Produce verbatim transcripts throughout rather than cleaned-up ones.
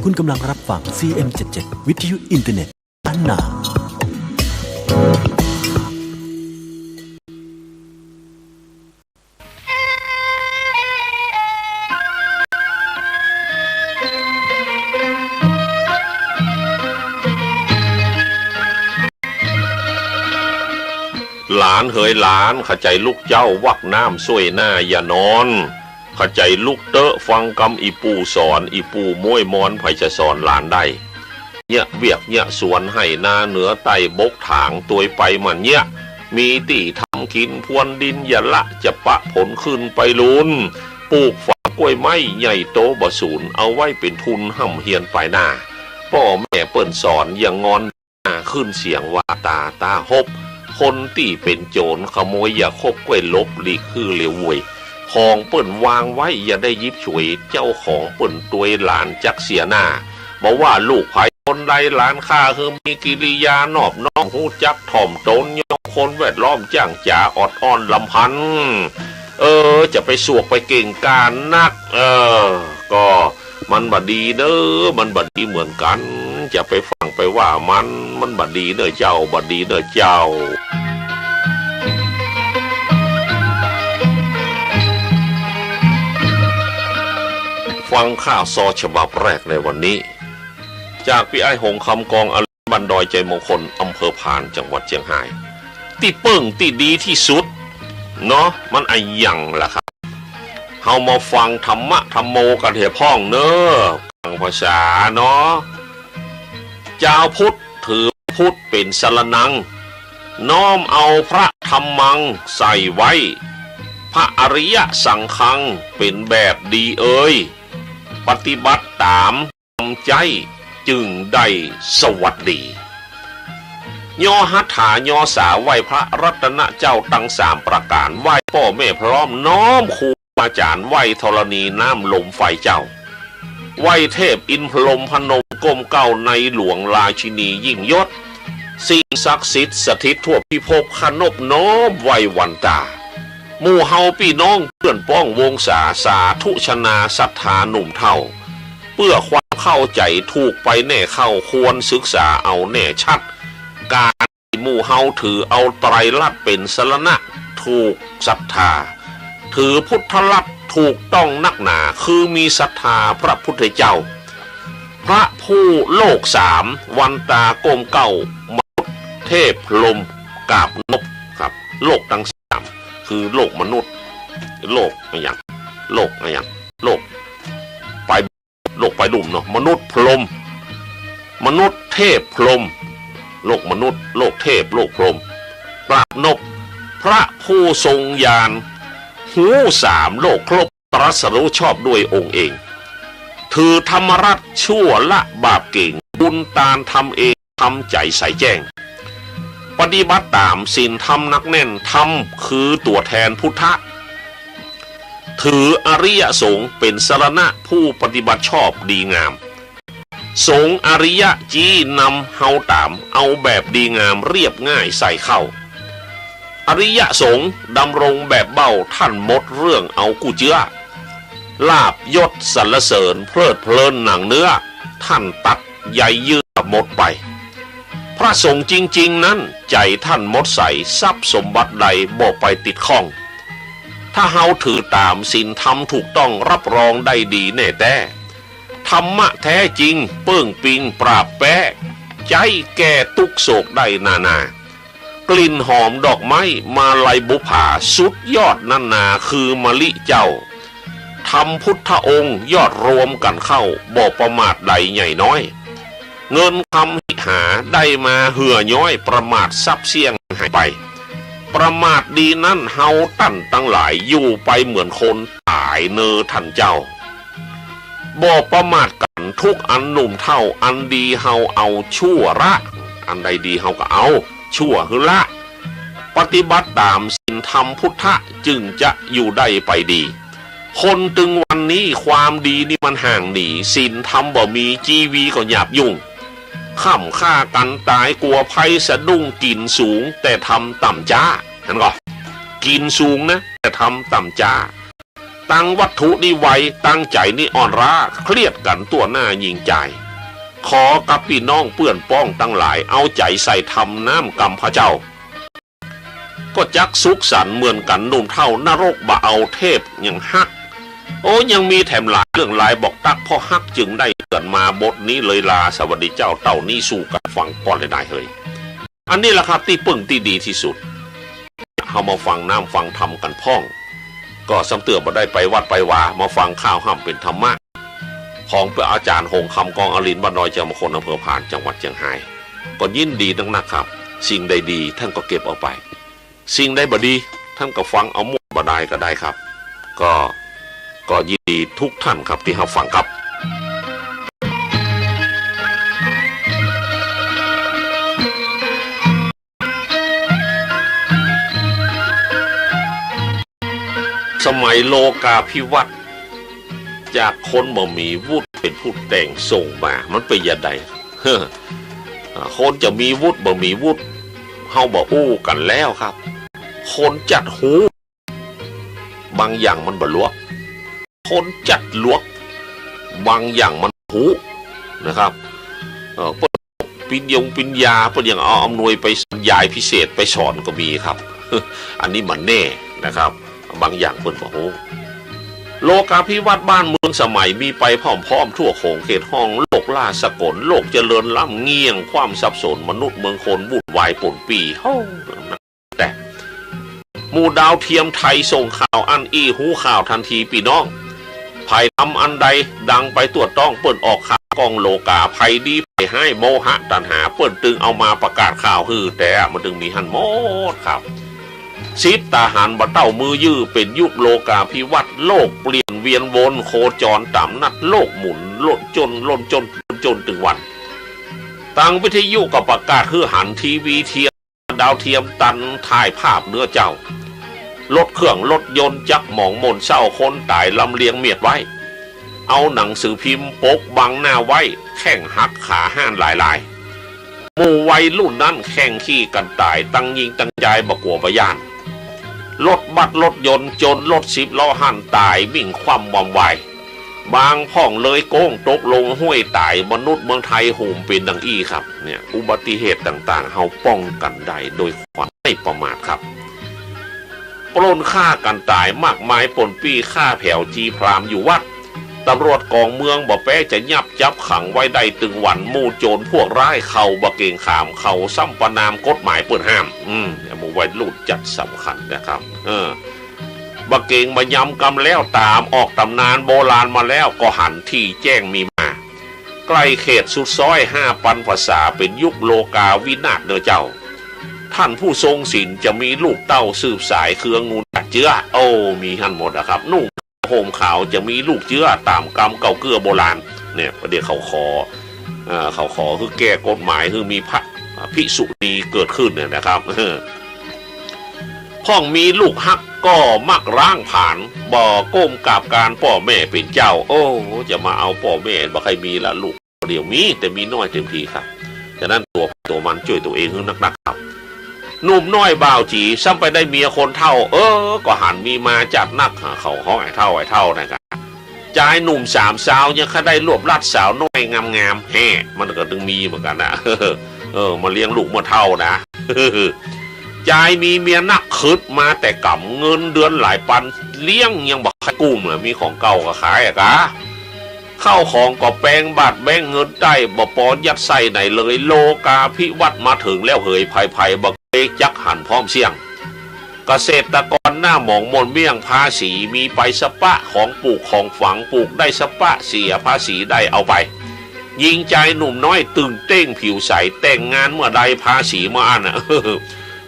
คุณกำลังรับฟัง ซีเอ็มเจ็ดเจ็ด วิทยุอินเทอร์เน็ตล้านนา หลานเหยหลาน ขะใจ๋ลุกเจ๊าวักน้ำซ่วยหน้าอย่านอน ขะใจ๋ลุกเต๊อะฟังกำอี่ปู่สอน อี่ปู่ม้วยมอน ใผจะสอนหลานได้ เยียะเวียกเยียะสวนไฮ่นาเหนือใต้บกถาง ตวยไปมาเยียะ มีตี้ทำกิ๋น พรวนดินอย่าละ จะปะผลคืนไปลูน ปลูกฝังกล้วยไม้ใหญ่โตบ่สูญ เอาไว้เป๋นทุนฮ่ำเฮียนปายหน้า ป้อแม่เปิ้นสอนอย่างอนหน้า ขึ้นเสียงว่าต๋าต๋าฮบ คนตี้เป๋นโจ๋รขโมยอย่าคบ กล้วยหลบหลีกหื้อเหลียวโวย ของเปิ้นวางไว้อย่าได้หยิบฉวย เจ้าของเปิ้นตวยหลานจักเสียหน้า บ่ว่าลูกใผคนใดหลานข้า หื้อมีกิริยานอบน้อม ฮู้จักถ่อมตน ยอมคนแวดล้อม จ้างจ๋าออดอ้อนรำพัน เออ จะไปสวกไปเก่งกาจนัก เออ ก็มันบ่ดีเน่อ มันบ่ดีเหมือนกั๋น จะไปฟั่งไปว่ามัน มันบ่ดีเน่อเจ้า บ่ดีเน่อเจ้า ฟังข่าวซอฉบับแรกในวันนี้ จากปี้อ้ายหงส์คำกอง บ้านดอยชัยมงคล อำเภอพาน จังหวัดเชียงฮาย ตี้เปิ้งตี้ดีตี้สุด เนาะ มันอะหยังล่ะครับ เฮามาฟังธรรมะธัมโมกั๋นเหียพ่องเน่อ ต่างภาษาเนาะ จาวพุทธถือพุทธเป๋นสรณัง น้อมเอาพระธัมมังใส่ไว้ พระอริยสังฆังเป๋นแบบดีเอย ปฏิบัติต๋าม ทำใจ๊จึงได้สวัสดี ยอหัตถายอสาไหว้พระรัตนเจ้าตังสามประก๋าน ไหว้ป้อแม่พร้อม น้อมครูอาจ๋ารย์ ไหว้ธรณีน้ำลมไฟเจ้า ไหว้เทพอินทร์พรหมพนมก้มเก้าในหลวงราชินียิ่งยศ สิ่งศักดิ์สิทธิ์สถิตทั่วพิภพ ขนบน้อมไหว้วันตา หมู่เฮาปี้น้องเปื้อนป้องวงศา สาธุชนาศรัทธาหนุ่มเฒ่า เปื้อความเข้าใจ๋ถูกไปแน่เข้า ควรศึกษาเอาแน่ชัด ก๋านตี้หมู่เฮาถือเอาไตรรัตน์เป๋นสรณะ ถูกศรัทธา ถือพุทธรัตน์ถูกต้องนักหนา คือมีศรัทธาพระพุทธเจ้า พระผู้โลกสาม วันตาก้มเก้า มนุษย์ เทพ พรหม กราบนบครับ โลกตังสาม คือโลกมนุษย์ โลกอะหยัง โลกอะหยัง โลกไป โลกไปลุ่มเนาะ มนุษย์ พรหม มนุษย์ เทพ พรหม โลกมนุษย์ โลกเทพ โลกพรหม กราบนบ พระผู้ทรงญาณ หูสาม โลกครบ ตรัสรู้ชอบด้วยองค์เอง ถือธรรมรัตน์ชั่วละบาปเก๋ง บุญตานทำเอง ทำใจ๋ใสแจ้ง ปฏิบัติต๋ามศีลธรรมหนักแน่น ธรรมคือตั๋วแทนพุทธะ ถืออริยสงฆ์เป๋นสรณะ ผู้ปฏิบัติชอบดีงาม สงฆ์อริยะจี้นำเฮาต๋าม เอาแบบดีงามเรียบง่ายใส่เข้า อริยสงฆ์ดำรงแบบเบ้า ท่านหมดเรื่องเอากู้เจื้อ ลาภยศสรรเสริญเพลิดเพลินหนังเนื้อ ท่านตัดใยเยื่อหมดไป พระสงฆ์จริงๆ นั้น ใจ๋ท่านหมดใส ทรัพย์สมบัติใดบ่ไปติดข้อง ถ้าเฮาถือต๋ามศีลธรรมถูกต้อง รับรองได้ดีแน่แต๊ ธรรมะแท้จริงเปิ้งปิงปราบแป๊ ใจ๊แก้ตุ๊กข์โศกได้นานา กลิ่นหอมดอกไม้มาลัยบุปผา สุดยอดนั้นนาคือมะลิเจ้า ธรรมพุทธองค์ยอดรวมกั๋นเข้า บ่ประมาทใดใหญ่น้อย เงินคำหิหาได้มาเหื่อย้อย ประมาททรัพย์เสี้ยงหายไป ประมาทดีนั้นเฮาต้านตังหลาย อยู่ไปเหมือนคนต๋ายเน่อท่านเจ้า บ่ประมาทกั๋นทุกอันหนุ่มเฒ่า อันดีเฮาเอาชั่วละ อันใดดีเฮาก็เอา ชั่วหื้อละ ปฏิบัติต๋ามศีลธรรมพุทธะ จึงจะอยู่ได้ไปดี คนตึงวันนี้ความดีนี่มันห่างหนี ศีลธรรมบ่มี จีวีก็หยาบยุ่ง ค่ำฆ่ากั๋นต๋าย กั๋วภัยสะดุ้ง กิ๋นสูงแต่ทำต่ำจ๊า หันก่อ กิ๋นสูงนะ แต่ทำต่ำจ๊า ตั้งวัตถุนี้ไว ตั้งใจ๋นี้อ่อนล้า เครียดกั๋นตั้วหน้ายิ่งจ่าย ขอกับปี้น้องเปื้อนป้องตังหลาย เอาใจ๋ใส่ทำน้ำกำพระเจ้า ก็จักสุขสันต์เหมือนกั๋นหนุ่มเฒ่านรกบ่เอาเทพยังฮัก โอ้ ยังมีแถมหลายเรื่องหลายบอกตั๊ก เพราะฮักจึงได้เกิดมา บทนี้เลยลา สวัสดีเจ้า เต้านี้ สู้กั๋นฟังก่อนเลยนายเฮย อันนี้แหละครับตี้เปิ้งตี้ดีตี้สุด เฮามาฟังน้ำฟังธรรมกั๋นพ่อง ก็ซ้ำเตื้อบ่ได้ไปวัดไปวา มาฟังข่าวฮ่ำเป๋นธรรมะ ของพระอาจ๋ารย์หงส์คำ กองอรินทร์ บ้านดอยเจียงมงคล อำเภอผาน จังหวัดเจียงฮาย ก็ยินดีนักๆ ครับ สิ่งใดดีท่านก็เก็บเอาไป สิ่งใดบ่ดีท่านก็ฟังเอาหมดบ่ดายก็ได้ครับ ก็ ก็ยินดีทุกท่านครับตี้ฮับฟังครับ สมัยโลกาภิวัตน์ จากคนบ่มีวุฒิเป๋นผู้แต่งส่งมา มันเป๋นจะใด เฮ้อ อ่า คนจะมีวุฒิบ่มีวุฒิ เฮาบ่อู้กั๋นแล้วครับ คนจัดฮู้ บางอย่างมันบ่หลวก คนจัดหลวก บางอย่างมันฮู้นะครับ เอ่อ เปิ้นปริญญงปริญญา เปิ้นยังเอาอำนวยไปบรรยายพิเศษไปสอนก็มีครับ อันนี้มันแน่นะครับ บางอย่างเปิ้นบ่ฮู้ โลกาภิวัตน์บ้านเมืองสมัยมีไปพร้อมๆ ทั่วโขงเขตห้อง โลกล้าสกล โลกเจริญล้ำเงี้ยง ความสับสน มนุษย์เมืองคนวุ่นวายปนปี้ โฮ้ แต่ หมู่ดาวเทียมไทยส่งข่าวอั้นอี้ ฮู้ข่าวตันทีปี้น้อง ใผทำอันใดดังไปทั่วต้อง เปิ้นออกข่าวก้องโลกา ใผดีใผฮ้าย โมหะตัณหา เปิ้นตึงเอามาประกาศข่าวหื้อ แต่มันตึงมีหั้นหมดครับ สิบตาหันบ่เต้ามือยื้อ เป๋นยุคโลกาภิวัตน์ โลกเปลี่ยนเวียนวน โคจรต๋ามนัด โลกหมุน ล้นจน ล้นจน ล้นจนตึงวัน ตังวิทยุก็ประกาศหื้อหัน ทีวีเทียม ดาวเทียมตันถ่ายภาพเนื้อเจ้า รถเครื่องรถยนต์จักหมองหม่นเศร้า คนต๋ายลำเลียงเมียดไว้ เอาหนังสือพิมพ์ปกบังหน้าไว้ แข้งหักขาห้านหลายๆ หมู่วัยรุ่นนั้นแข่งขี่กั๋นต๋าย ตังญิงตังจายบ่กั๋วบ่ย้าน รถบัสรถยนต์จนรถสิบล้อหั้นต๋ายบิ่งคว่ำวำวาย บางพ่องเลยโก๊งตกลงห้วยต๋าย มนุษย์เมืองไทยโหมเป๋นดังอี้ครับ เนี่ย อุบัติเหตุต่างๆ เฮาป้องกั๋นได้โดยความไม่ประมาทครับ ปล้นฆ่ากั๋นต๋ายมากมายปนปี้ ฆ่าแผวจีพราหมณ์อยู่วัด ตำรวจกองเมืองบ่แป๊จะยับ จับขังไว้ได้ตึงวัน หมู่โจรพวกร้ายเขาบ่เกรงขาม เขาซ้ำประณามกฎหมายเปิ้นห้าม อืม หมู่วัยรุ่นจัดสำคัญนะครับ เออ บ่เกรงบ่ยำกำแล้ว ต๋ามออกต๋ำนานโบราณมาแล้ว ก็หันตี้แจ้งมีมา ใกล้เขตสุดซ้อยห้าปันภาษา เป๋นยุคโลกาวินาศเน่อเจ้า ท่านผู้ทรงศีลจะมีลูกเต้าสืบสายเครืองูลจัดเจื้อ โอ้ มีหั้นหมดอะครับ นุ่ง ห่มขาวจะมีลูกเจื้อต๋ามกำเก่าเกื้อโบราณ เนี่ย ประเดี๋ยวเขาขอ เอ่อ เขาขอหื้อแก้กฎหมายหื้อมีพระภิกษุณีเกิดขึ้นเนี่ยนะครับ พ่องมีลูกฮักก็มักร้างผลาญ บ่ก้มกราบการป้อแม่เป๋นเจ้า โอ้ จะมาเอาป้อแม่บ่ใค่มีละลูก เดี๋ยวมี แต่มีน้อยเต็มทีครับ ฉะนั้นตัว ตัวมันจ้วยตัวเองหื้อนักๆ ครับ หนุ่มน้อยบ่าวจี๋ ซ้ำไปได้เมียคนเฒ่า เออ ก็หันมีมาจัดนัก หาเขาฮ้องไอ้เฒ่า ไอ้เฒ่านะกะ จายหนุ่มสามซาวยังข้าได้รวบรัดสาวน้อยงามๆ แฮ่ มันก็ตึงมีเหมือนกั๋นนะ เออ มาเลี้ยงลูกเมื่อเฒ่านะ จายมีเมียนัก ขึดมาแต่กำ เงินเดือนหลายปัน เลี้ยงยังบ่ใค่กุ้มเลย มีของเก่าก็ขายอะกะ ข้าวของก็แปง บาทแบงก์เงินใต้ บ่ปอยัดใส่ไหนเลย โลกาภิวัตน์มาเถิงแล้วเหย ใผๆ บ่เกรงจักหันพร้อมเสี้ยง เกษตรกรหน้าหมองม่อนเมี่ยง ภาษีมีไปสะปะ ของปลูกของฝัง ปลูกได้สะปะ เสียภาษีได้เอาไป ญิงจายหนุ่มน้อยตึงเต้งผิวใส แต่งงานเมื่อใดภาษีเมื่ออั้นน่ะ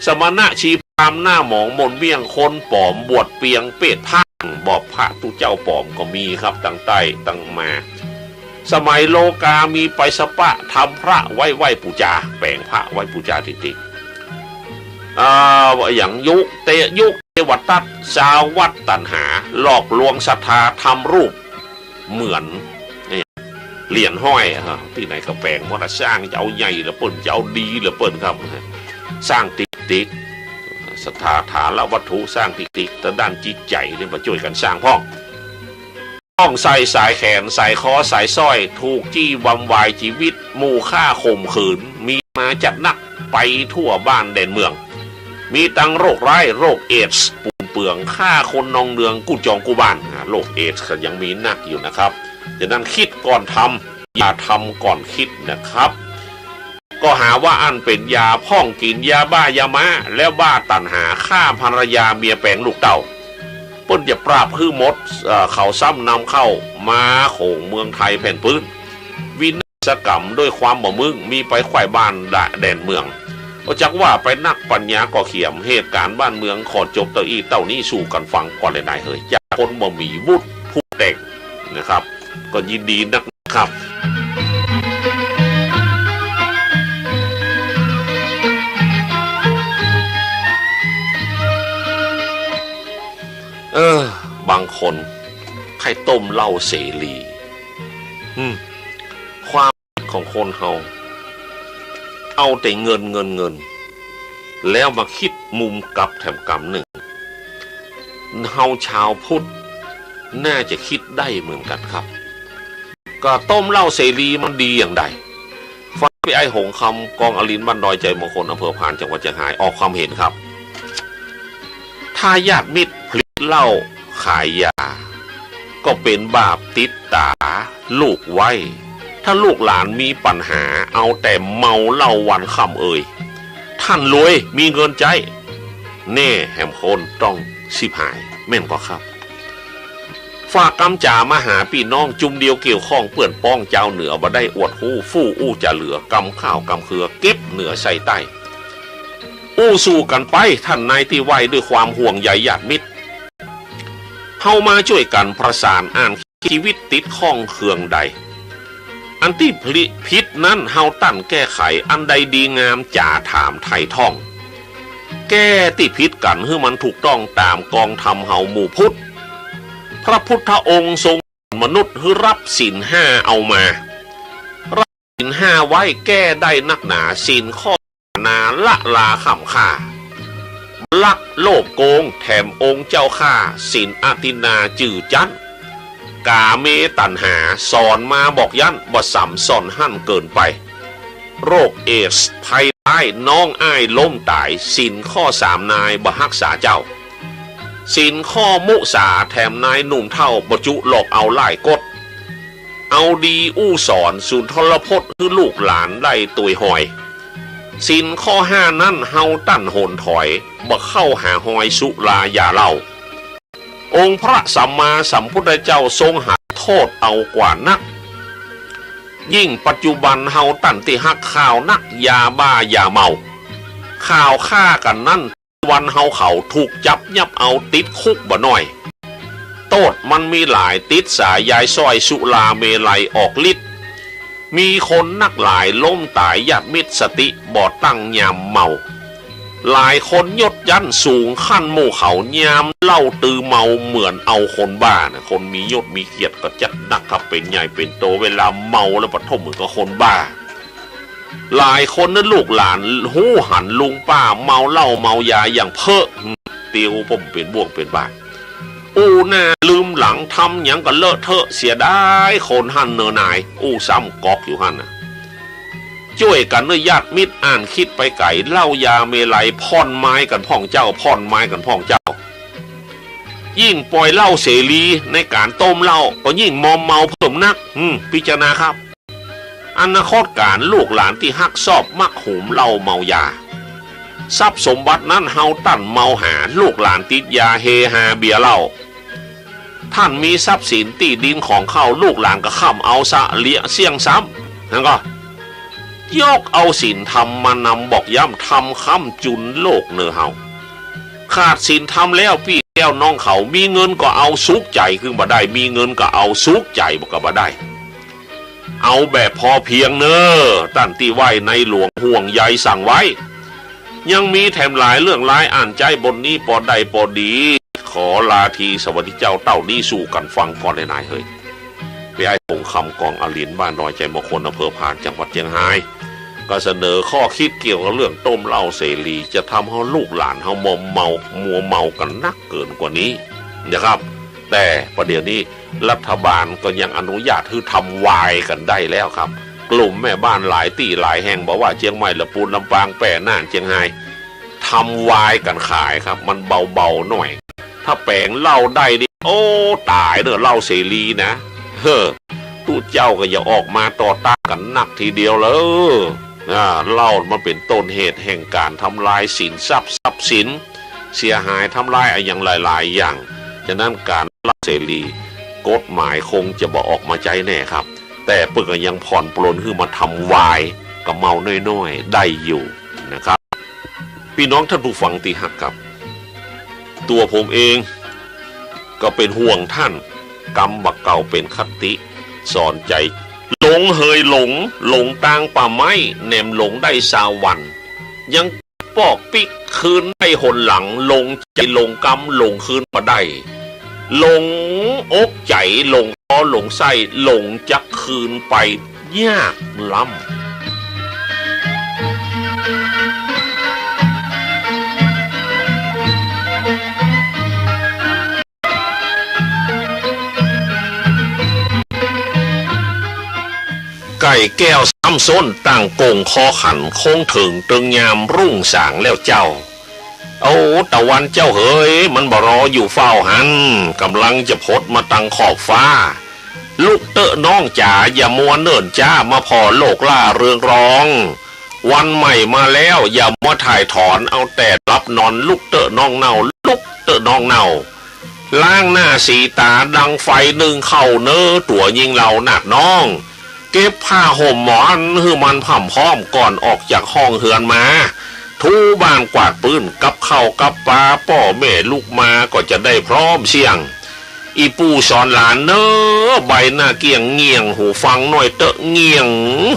สมณะชีพราหมณ์หน้าหมองม่อนเมี่ยง คนป๋อมบวชเปียงเปศพ่าง บอกพระตุ๊เจ้าป๋อมก็มีครับ ตังใต้ตังมา สมัยโลกามีไปสะปะ ทำพระไว้ไหว้ปู๋จา แป๋งพระไว้ปู๋จาติกๆ อ่า ว่าอย่างยุคเต ยุคเทวทัต ชาววัดตัณหา หลอกลวงศรัทธาทำรูปเหมือน เนี่ย เหรียญห้อยอะ ตี้ไหนก็แป๋งหมดอะ สร้างจะเอาใหญ่เหลือเปิ้น จะเอาดีเหลือเปิ้นครับ สร้างติกๆ ศรัทธาฐานละวัตถุ สร้างติกๆ แต่ด้านจิตใจ๋เนี่ยมาจ้วยกั๋นสร้างพ่อง ต้องใส่สายแขน สายคอ สายสร้อย ถูกจี้วำวายจีวิต หมู่ฆ่าข่มขืน มีมาจัดนัก ไปทั่วบ้านแดนเมือง มีตังโรคร้าย โรคเอดส์ ปูนเปือง ฆ่าคนนองเนืองกู้จองกู้บ้าน อ่า โรคเอดส์ก็ยังมีนักอยู่นะครับ ฉะนั้นคิดก่อนทำ อย่าทำก่อนคิดนะครับ ก็หาว่าอั้นเป๋นยาพ่องกิ๋น ยาบ้ายาม้า แล้วบ้าตัณหา ฆ่าภรรยาเมียแป๋งลูกเต้า เปิ้นจะปราบหื้อหมด เอ่อ เขาซ้ำนำเข้ามาโขงเมืองไทยแผ่นปื๊น วินาศกรรมด้วยความบ่มึง มีไปใคว่บ้านละแดนเมือง ก็จักว่าไปนัก ปัญญาก็เขียม เหตุก๋ารณ์บ้านเมืองขอจบเต้าอี้เต้านี้สู่กั๋นฟังก่อนเลยนายเหย จากคนบ่มีวุฒิผู้แต่งนะครับ ก็ยินดีนักครับ เออ บางคนใค่ต้มเหล้าเสรี อืม ความคิดของคนเฮา เอาแต่เงิน เงิน เงิน แล้วมาคิดมุมกลับแถมกำนึ่ง เฮาชาวพุทธน่าจะคิดได้เหมือนกั๋นครับ ก็ต้มเหล้าเสรีมันดีอย่างใด ฟังปี้อ้ายหงส์คำ กองอลินบ้านดอยไจมงคล อำเภอพาน จังหวัดเจียงฮาย ออกความเห็นครับ ถ้าญาติมิตรผลิตเหล้าขายยา ก็เป๋นบาปติดต๋าลูกไว้ ถ้าลูกหลานมีปัญหา เอาแต่เมาเหล้าวันค่ำเอย ต้านรวยมีเงินใจ๊ แน่แหมคนต้องฉิบหาย แม่นก่อครับ ฝากกำจ๋ามาหาปี้น้อง จุมเดียวเกี่ยวข้องเปื้อนป้อง จาวเหนือบ่ได้อวดฮู้ ฟู่อู้จ๋าเหลือ กำข้าวกำเครือ เก็บเหนือใส่ใต้ อู้สู่กั๋นไป ต้านนายตี้ไหว้ ด้วยความห่วงใยญาติมิตร เฮามาจ้วยกั๋นประสาน อันชีวิตติดข้องเคืองใด อันตี้ผิดนั้นเฮาต้านแก้ไข อันใดดีงามจ๋าถามไถ่ถ้อง แก้ตี้ผิดกั๋นหื้อมันถูกต้องต๋ามกองธรรมเฮาหมู่พุทธ พระพุทธองค์ทรงสอนมนุษย์หื้อรับศีลห้าเอามา ศีลห้าไว้แก้ได้นักหนา ศีลข้อนาละลาค่ำค่า ลักโลภโกงแถมองค์เจ้าข้า ศีลอทินนาจื้อจั๊น ก๋าเมตัณหาสอนมาบอกยั้น บ่สำสอนหั้นเกินไป โรคเอดส์ภัยร้าย น้องอ้ายล้มต๋าย ศีลข้อสามนายบ่ฮักษาเจ้า ศีลข้อมุสาแถมนายหนุ่มเฒ่า บ่จุหลอกเอาหลายกฎ เอาดีอู้สอน สูนทรพจน์หื้อลูกหลานได้ตวยฮอย ศีลข้อห้านั้นเฮาต้านหนถอย บ่เข้าหาฮอยสุรายาเหล้า องค์พระสัมมาสัมพุทธเจ้าทรงหันโต้ษเอากว่านัก ยิ่งปัจจุบันเฮาต้านตี้ฮักข่าวนัก ยาบ้ายาเมา ข่าวฆ่ากั๋นนั้น วันเฮาเขาถูกจับยับเอาติดคุกบ่น้อย โต้ษมันมีหลาย ติดสายยายส้อยสุราเมรัยออกฤทธิ์ มีคนนักหลายล้มต๋าย ญาติมิตรสติบ่ตั้งยามเมา หลายคนยศยั้นสูงขั้นหมู่เขา ยามเหล้าตือเมาเหมือนเอาคนบ้านะ คนมียศมีเกียรติก็จัดนักครับ เป๋นใหญ่เป๋นโต เวลาเมาแล้วปะโถเหมือนกับคนบ้า หลายคนนั้นลูกหลานฮู้หันลุงป้าเมาเหล้าเมายาอย่างเพ้อ เตียวป้มเป๋นบ่วงเป๋นบาด อู้หน้าลืมหลัง ทำหยังก็เลอะเทอะ เสียดายคนหั้นเนอนาย อู้ซ้ำก๊อกอยู่หั้นน่ะ จ้วยกั๋นเน่อญาติมิตร อ่านคิดไปไก๋ เหล้ายาเมรัยพ่อนไม้กั๋นพ่องเจ้า พ่อนไม้กั๋นพ่องเจ้า ยิ่งปล่อยเหล้าเสรีในก๋านต้มเหล้า ก็ยิ่งมอมเมาเพิ่มนัก อืม พิจารณาครับ อนาคตก๋านลูกหลานตี้ฮักชอบมักหมเหล้าเมายา ทรัพย์สมบัตินั้นเฮาต้านเมาหา ลูกหลานติดยาเฮฮาเบียร์เหล้า ต้านมีทรัพย์สินตี้ดินของเข้า ลูกหลานก็ค่ำเอาเสี้ยงซ้ำ หั้นก่อ ยกเอาศีลธรรมมานำบอกย้ำ ธรรมค้ำจุนโลกเน่อเฮา ขาดศีลธรรมแล้วปี้แก้วน้องเขา มีเงินก็เอาสุขใจ๋กึ๊งบ่ได้ มีเงินก็เอาสุขใจ๋กึ๊งบ่ได้ เอาแบบพอเพียงเน่อ ต้านตี้ไหว้ในหลวงห่วงใยสั่งไว้ ยังมีแถมหลายเรื่องหลาย อ่านใจ๊บนนี้ปอได้ปอดี ขอลาทีสวัสดีเจ้า เต้านี้สู่กั๋นฟังก่อนเลยนายเหย ปี้อ้ายหงส์คำ กองอลินบ้านดอยไจมงคล อำเภอพาน จังหวัดเจียงฮาย ก็เสนอข้อคิดเกี่ยวกับเรื่องต้มเหล้าเสรี จะทำหื้อลูกหลานเฮามอมเมามัวเมากั๋นนักเกินกว่านี้นะครับ แต่ประเดี๋ยวนี้รัฐบาลก็ยังอนุญาตหื้อทำวายกั๋นได้แล้วครับ กลุ่มแม่บ้านหลายตี้หลายแห่ง บ่ว่าเจียงใหม่ ละปูน ลำปาง แป้ น่าน เจียงฮาย ทำวายกั๋นขายครับ มันเบาๆ หน่อย ถ้าแป๋งเหล้าได้นี่ โอ้ ต๋ายเน่อ เหล้าเสรีนะ เฮ้อ ตุ๊เจ้าก็อย่าออกมาต่อต้านกั๋นนักทีเดียวเลย อ่า เหล้ามันเป๋นต้นเหตุแห่งก๋านทำลายสินทรัพย์ ทรัพย์สินเสียหาย ทำลายอะหยังหลายๆ อย่าง ฉะนั้นก๋านเหล้าเสรี กฎหมายคงจะบ่ออกมาใจ๊แน่ครับ แต่เปิ้นก็ยังผ่อนปรนหื้อมาทำวายกับเมาน้อยๆ ได้อยู่นะครับ ปี้น้องต้านผู้ฟังตี้ฮักครับ ตั๋วผมเองก็เป๋นห่วงต้าน กำบ่าเก่าเป๋นคติสอนใจ๋ หลงเหยหลง หลงตางป่าไม้ แหนมหลงได้สามวัน ยังปอกปิ๊กคืนได้หนหลัง หลงใจ๋หลงกำ หลงคืนบ่ได้ หลงอกใจ๋ หลงคอ หลงไส้ หลงจักคืนไป ยากล้ำ ไก่แก้วซ้ำซ้น ตั้งโก่งคอขัน คงเถิงเติงยามรุ่งสางแล้วเจ้า โอ้ ตะวันเจ้าเหย มันบ่รออยู่เฝ้าหั้น ก่ำลังจะผดมาตังขอบฟ้า ลุกเต๊อะน้องจ๋า อย่ามัวเนิ่นจ๊า มาผ่อโลกล่าเรืองรอง วันใหม่มาแล้ว อย่ามัวถ่ายถอน เอาแต่หลับนอน ลุกเต๊อะน้องเน่า ลุกเต๊อะน้องเน่า ล้างหน้าสีต๋าดังไฟนึ่งข้าวเน่อ ตั๋วยิงเหล่านักน้อง เก็บผ้าห่มหมอนหื้อมันพร่ำพร้อม ก่อนออกจากห้องเฮือนมา ถูบ้านกวาดปื๊น กับข้าวกับป๋า ป้อแม่ลุกมาก็จะได้พร้อมเสี้ยง อี่ปู่สอนหลานเน่อ ใบหน้าเกี้ยงเงี่ยง หูฟังหน้อยเต๊อะ เงี่ยง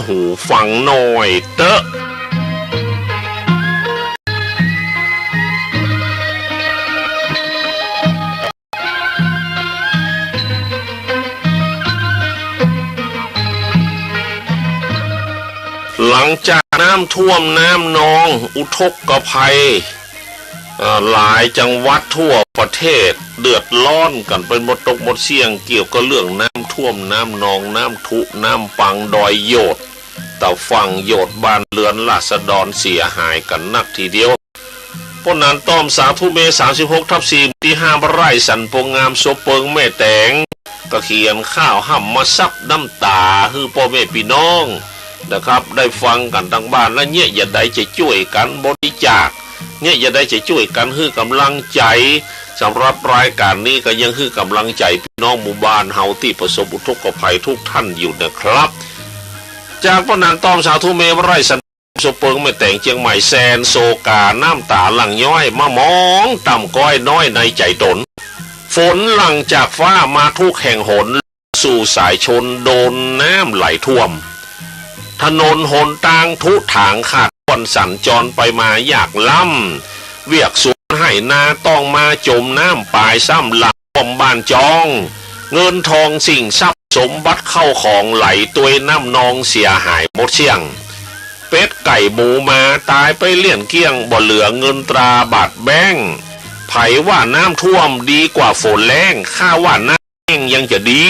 หูฟังหน้อยเต๊อะ หลังจากน้ำท่วมน้ำนอง อุทกภัย เอ่อ หลายจังหวัดทั่วประเทศเดือดร้อนกั๋นไปหมดตกหมดเสี้ยง เกี่ยวกับเรื่องน้ำท่วมน้ำนอง น้ำทุ น้ำปัง ดอยโยด ตะฝั่งโยด บ้านเรือนราษฎรเสียหายกั๋นนักทีเดียว ป้อหนานต้อมสาธุเม สามสิบหกทับสี่ ตี้ห้า บ้านไร่สันโพงาม สบเปิงแม่แต๋ง ก็เขียนข่าวฮ่ำมาซับน้ำต๋าหื้อป้อแม่ปี้น้องนะครับ ได้ฟังกั๋นตังบ้าน และเยียะจะใดจะจ้วยกั๋นบริจาค เยียะจะใดจะจ้วยกั๋นหื้อก๋ำลังใจ๋ สำหรับรายก๋านนี้ก็ยังหื้อก๋ำลังใจ๋ปี้น้องหมู่บ้านเฮาตี้ประสบอุทกภัยทุกท่านอยู่นะครับ จากป้อหนานต้อมสาธุเม บ้านไร่สัน สบเปิงแม่แต๋ง เจียงใหม่ แสนโศกา น้ำต๋าหลั่งย้อย มามองต่ำก้อยน้อยในใจ๋ต๋น ฝนหลั่งจากฟ้ามาทุกแห่งหน สู่สายชนโดนน้ำไหลท่วม ถนนหนตางผุถางขาดถ้วน สัญจรไปมายากล้ำ เวียกสวนไฮ่นาต้องมาจ๋มน้ำ ปายซ้ำหลากท่วมบ้านจอง เงินทองสิ่งทรัพย์สมบัติเข้าของไหลตวยน้ำนองเสียหายหมดเสี้ยง เป็ดไก่หมูหมาต๋ายไปเลี้ยนเกลี้ยง บ่เหลือเงินตราบาทแบงก์ ใผว่าน้ำท่วมดีกว่าฝนแล้ง ข้าว่าน้ำแห้งยังจะดี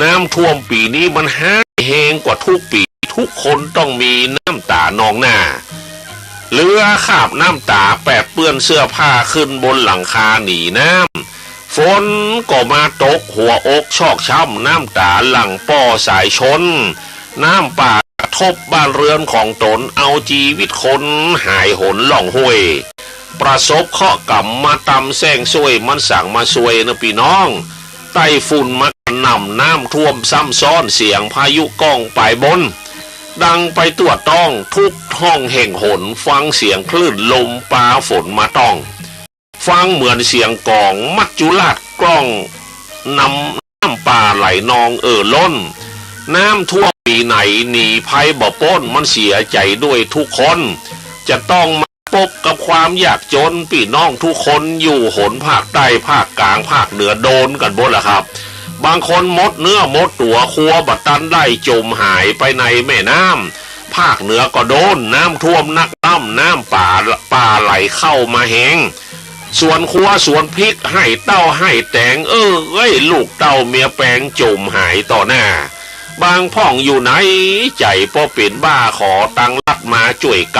น้ำท่วมปี๋นี้มันฮ้ายแฮงกว่าทุกปี๋ ทุกคนต้องมีน้ำต๋านองหน้า เหลือคราบน้ำต๋าแปดเปื้อนเสื้อผ้าขึ้นบนหลังคาหนีน้ำ ฝนก็มาตกหัวอกชอกช้ำ น้ำต๋าหลั่งป้อสายชน น้ำป่ากระทบบ้านเรือนของต๋น เอาจีวิตคนหายหนล่องห้วย ประสบเคราะห์กรรมมาตำแส้งซ้วย มันสังมาซวยนะปี้น้อง ไต้ฝุ่นมากระหน่ำ น้ำท่วมซ้ำซ้อน เสียงพายุก้องปายบน ดังไปทั่วต้อง ทุกห้องแห่งหน ฟังเสียงคลื่นลมปาฝนมาต้อง ฟังเหมือนเสียงก๋องมัจจุราชกล้อง นำน้ำป่าไหลนองเอ่อล้น น้ำท่วมปี๋ไหนหนีภัยบ่ป๊น มันเสียใจ๋ด้วยทุกคน จะต้องมาปบกับความยากจน ปี้น้องทุกคนอยู่หนภาคใต้ ภาคกลาง ภาคเหนือ โดนกั๋นหมดแหละครับ บางคนหมดเนื้อหมดตั๋ว ครัวบ่ตันได้จ๋มหายไปในแม่น้ำ ภาคเหนือก็โดนน้ำท่วมนักล้ำ น้ำป่า ป่าไหลเข้ามาแฮง สวนครัวสวนพริก ไฮ่เต้าไฮ่แต๋ง เอ้ย ลูกเต้าเมียแปง จ๋มหายต่อหน้า บางพ่องอยู่ในใจ๋ ป้อเป๋นบ้าขอตังรัฐมาจ้วยก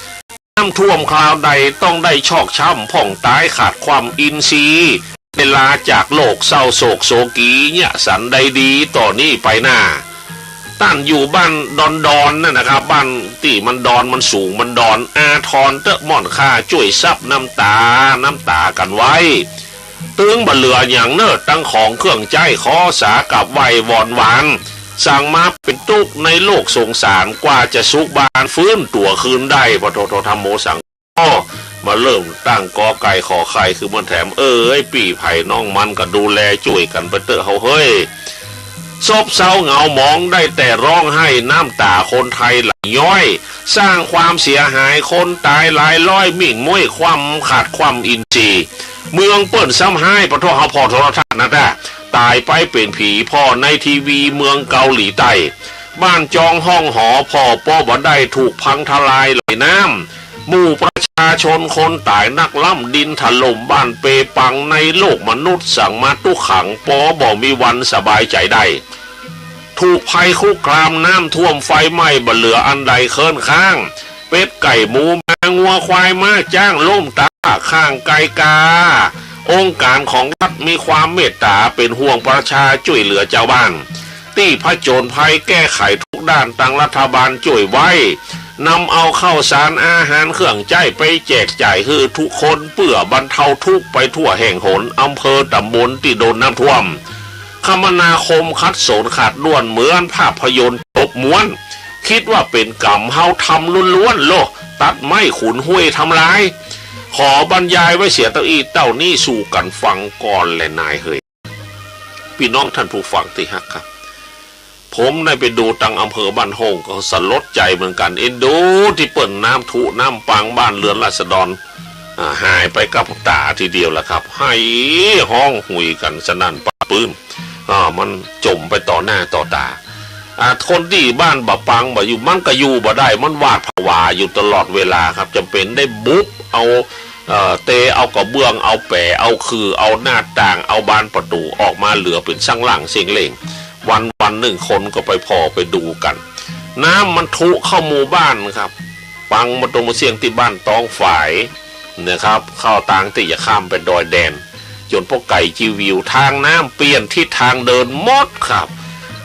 ำ น้ำท่วมคราวใด ต้องได้ชอกช้ำพ่องต๋าย ขาดความอินทรีย์ ได้ลาจากโลกเศร้าโศกโศกี เยียะสันใดดี ต่อนี้ไปหน้า ต้านอยู่บ้านดอนๆ นั่นนะครับ บ้านตี้มันดอนมันสูงมันดอน อาทรเต๊อะม่อนข้า จ้วยซับน้ำต๋า น้ำต๋ากั๋นไว้ ตึงบ่เหลือหยังเน่อ ตังของเครื่องใจ๊ ขอสากราบไหว้วอนหวาน สั่งมาเป๋นตุ๊กข์ในโลกสงสาร กว่าจะสุขบานฟื้นตั๋วคืนได้ ปะโท โท ธัมโม สัง อ้อ มาเริ่มตั้งกอไก่ขอไข่ คือมันแถม เอ้ย ปี้ไผ่น้องมันก็ดูแลจ้วยกั๋นไปเต๊อะเฮาเฮ้ย ซบเซาเหงาหมอง ได้แต่ร้องไห้ น้ำต๋าคนไทยไหลย้อย สร้างความเสียหาย คนต๋ายหลายร้อย มิ่งม้วยคว่ำ ขาดความอินทรีย์ เมืองเปิ้นซ้ำฮ้าย ปะโท เฮาผ่อโทรทัศน์นะจ๊ะ ต๋ายไปเป๋นผี ผ่อในทีวีเมืองเกาหลีใต้ บ้านจองห้องหอ ผ่อปอบ่ได้ ถูกพังทลายไหลน้ำ หมู่ประชาชนคนต๋ายนักล้ำ ดินถล่มบ้านเปปัง ในโลกมนุษย์สั่งมาตุ๊กขัง ปอบ่มีวันสบายใจ๋ได้ ถูกภัยคุกคาม น้ำท่วมไฟไหม้ บ่เหลืออันใดเคิ้นค้าง เป็ดไก่หมูแมวงัวควายม้าจ๊าง ล้มต๋ายข้างไกลกา องค์การของรัฐมีความเมตต๋า เป๋นห่วงประชา จ้วยเหลือจาวบ้าน ตี้ผจญภัยแก้ไขทุกด้าน ตังรัฐบาลจ้วยไว้ นำเอาข้าวสารอาหารเครื่องใจ๊ ไปแจกจ่ายหื้อทุกคน เปื้อบรรเทาทุกข์ไปทั่วแห่งหน อำเภอต๋ำบลตี้โดนน้ำท่วม คมนาคมขัดสนขาดด้วน เหมือนภาพยนตร์จบม้วน คิดว่าเป๋นก๋รรมเฮาทำล้วนๆ โล ตัดไม้ขุดห้วยทำลาย ขอบรรยายไว้เสียเต้าอี้เต้านี้ สู่กั๋นฟังก่อนแลนายเฮย ปี้น้องท่านผู้ฟังตี้ฮักครับ ผมได้ไปดูตังอำเภอบ้านโฮ่ง ก็สลดใจ๋เหมือนกั๋น เอ็นดูตี้เปิ้นน้ำถุน้ำปัง บ้านเรือนราษฎร อ่า หายไปกับต๋าทีเดียวแหละครับ ไห้ฮ้องหุยกั๋นสนั่นปะปื้ม อ่า มันจ๋มไปต่อหน้าต่อต๋า อ่า คนตี้บ้านบ่ปังบ่อยู่ มันก็อยู่บ่ได้ มันหวาดผวาอยู่ตลอดเวลาครับ จ๋ำเป๋นได้บุบเอา เอ่อ เตเอากระเบื้อง เอาแป๋ เอาขื่อ เอาหน้าต่าง เอาบานประตู๋ออกมา เหลือเป๋นซ่างล่างเส้งเล่ง วันๆ นึ่งคนก็ไปผ่อไปดูกั๋น น้ำมันถุเข้าหมู่บ้านครับ ปังมาตรงมาเสี้ยงตี้บ้านตองฝายนะครับ เข้าตางตี้จะข้ามไปดอยแดน จ๋นป้อไก่จีวิว ตางน้ำเปลี่ยนทิศตางเดินหมดครับ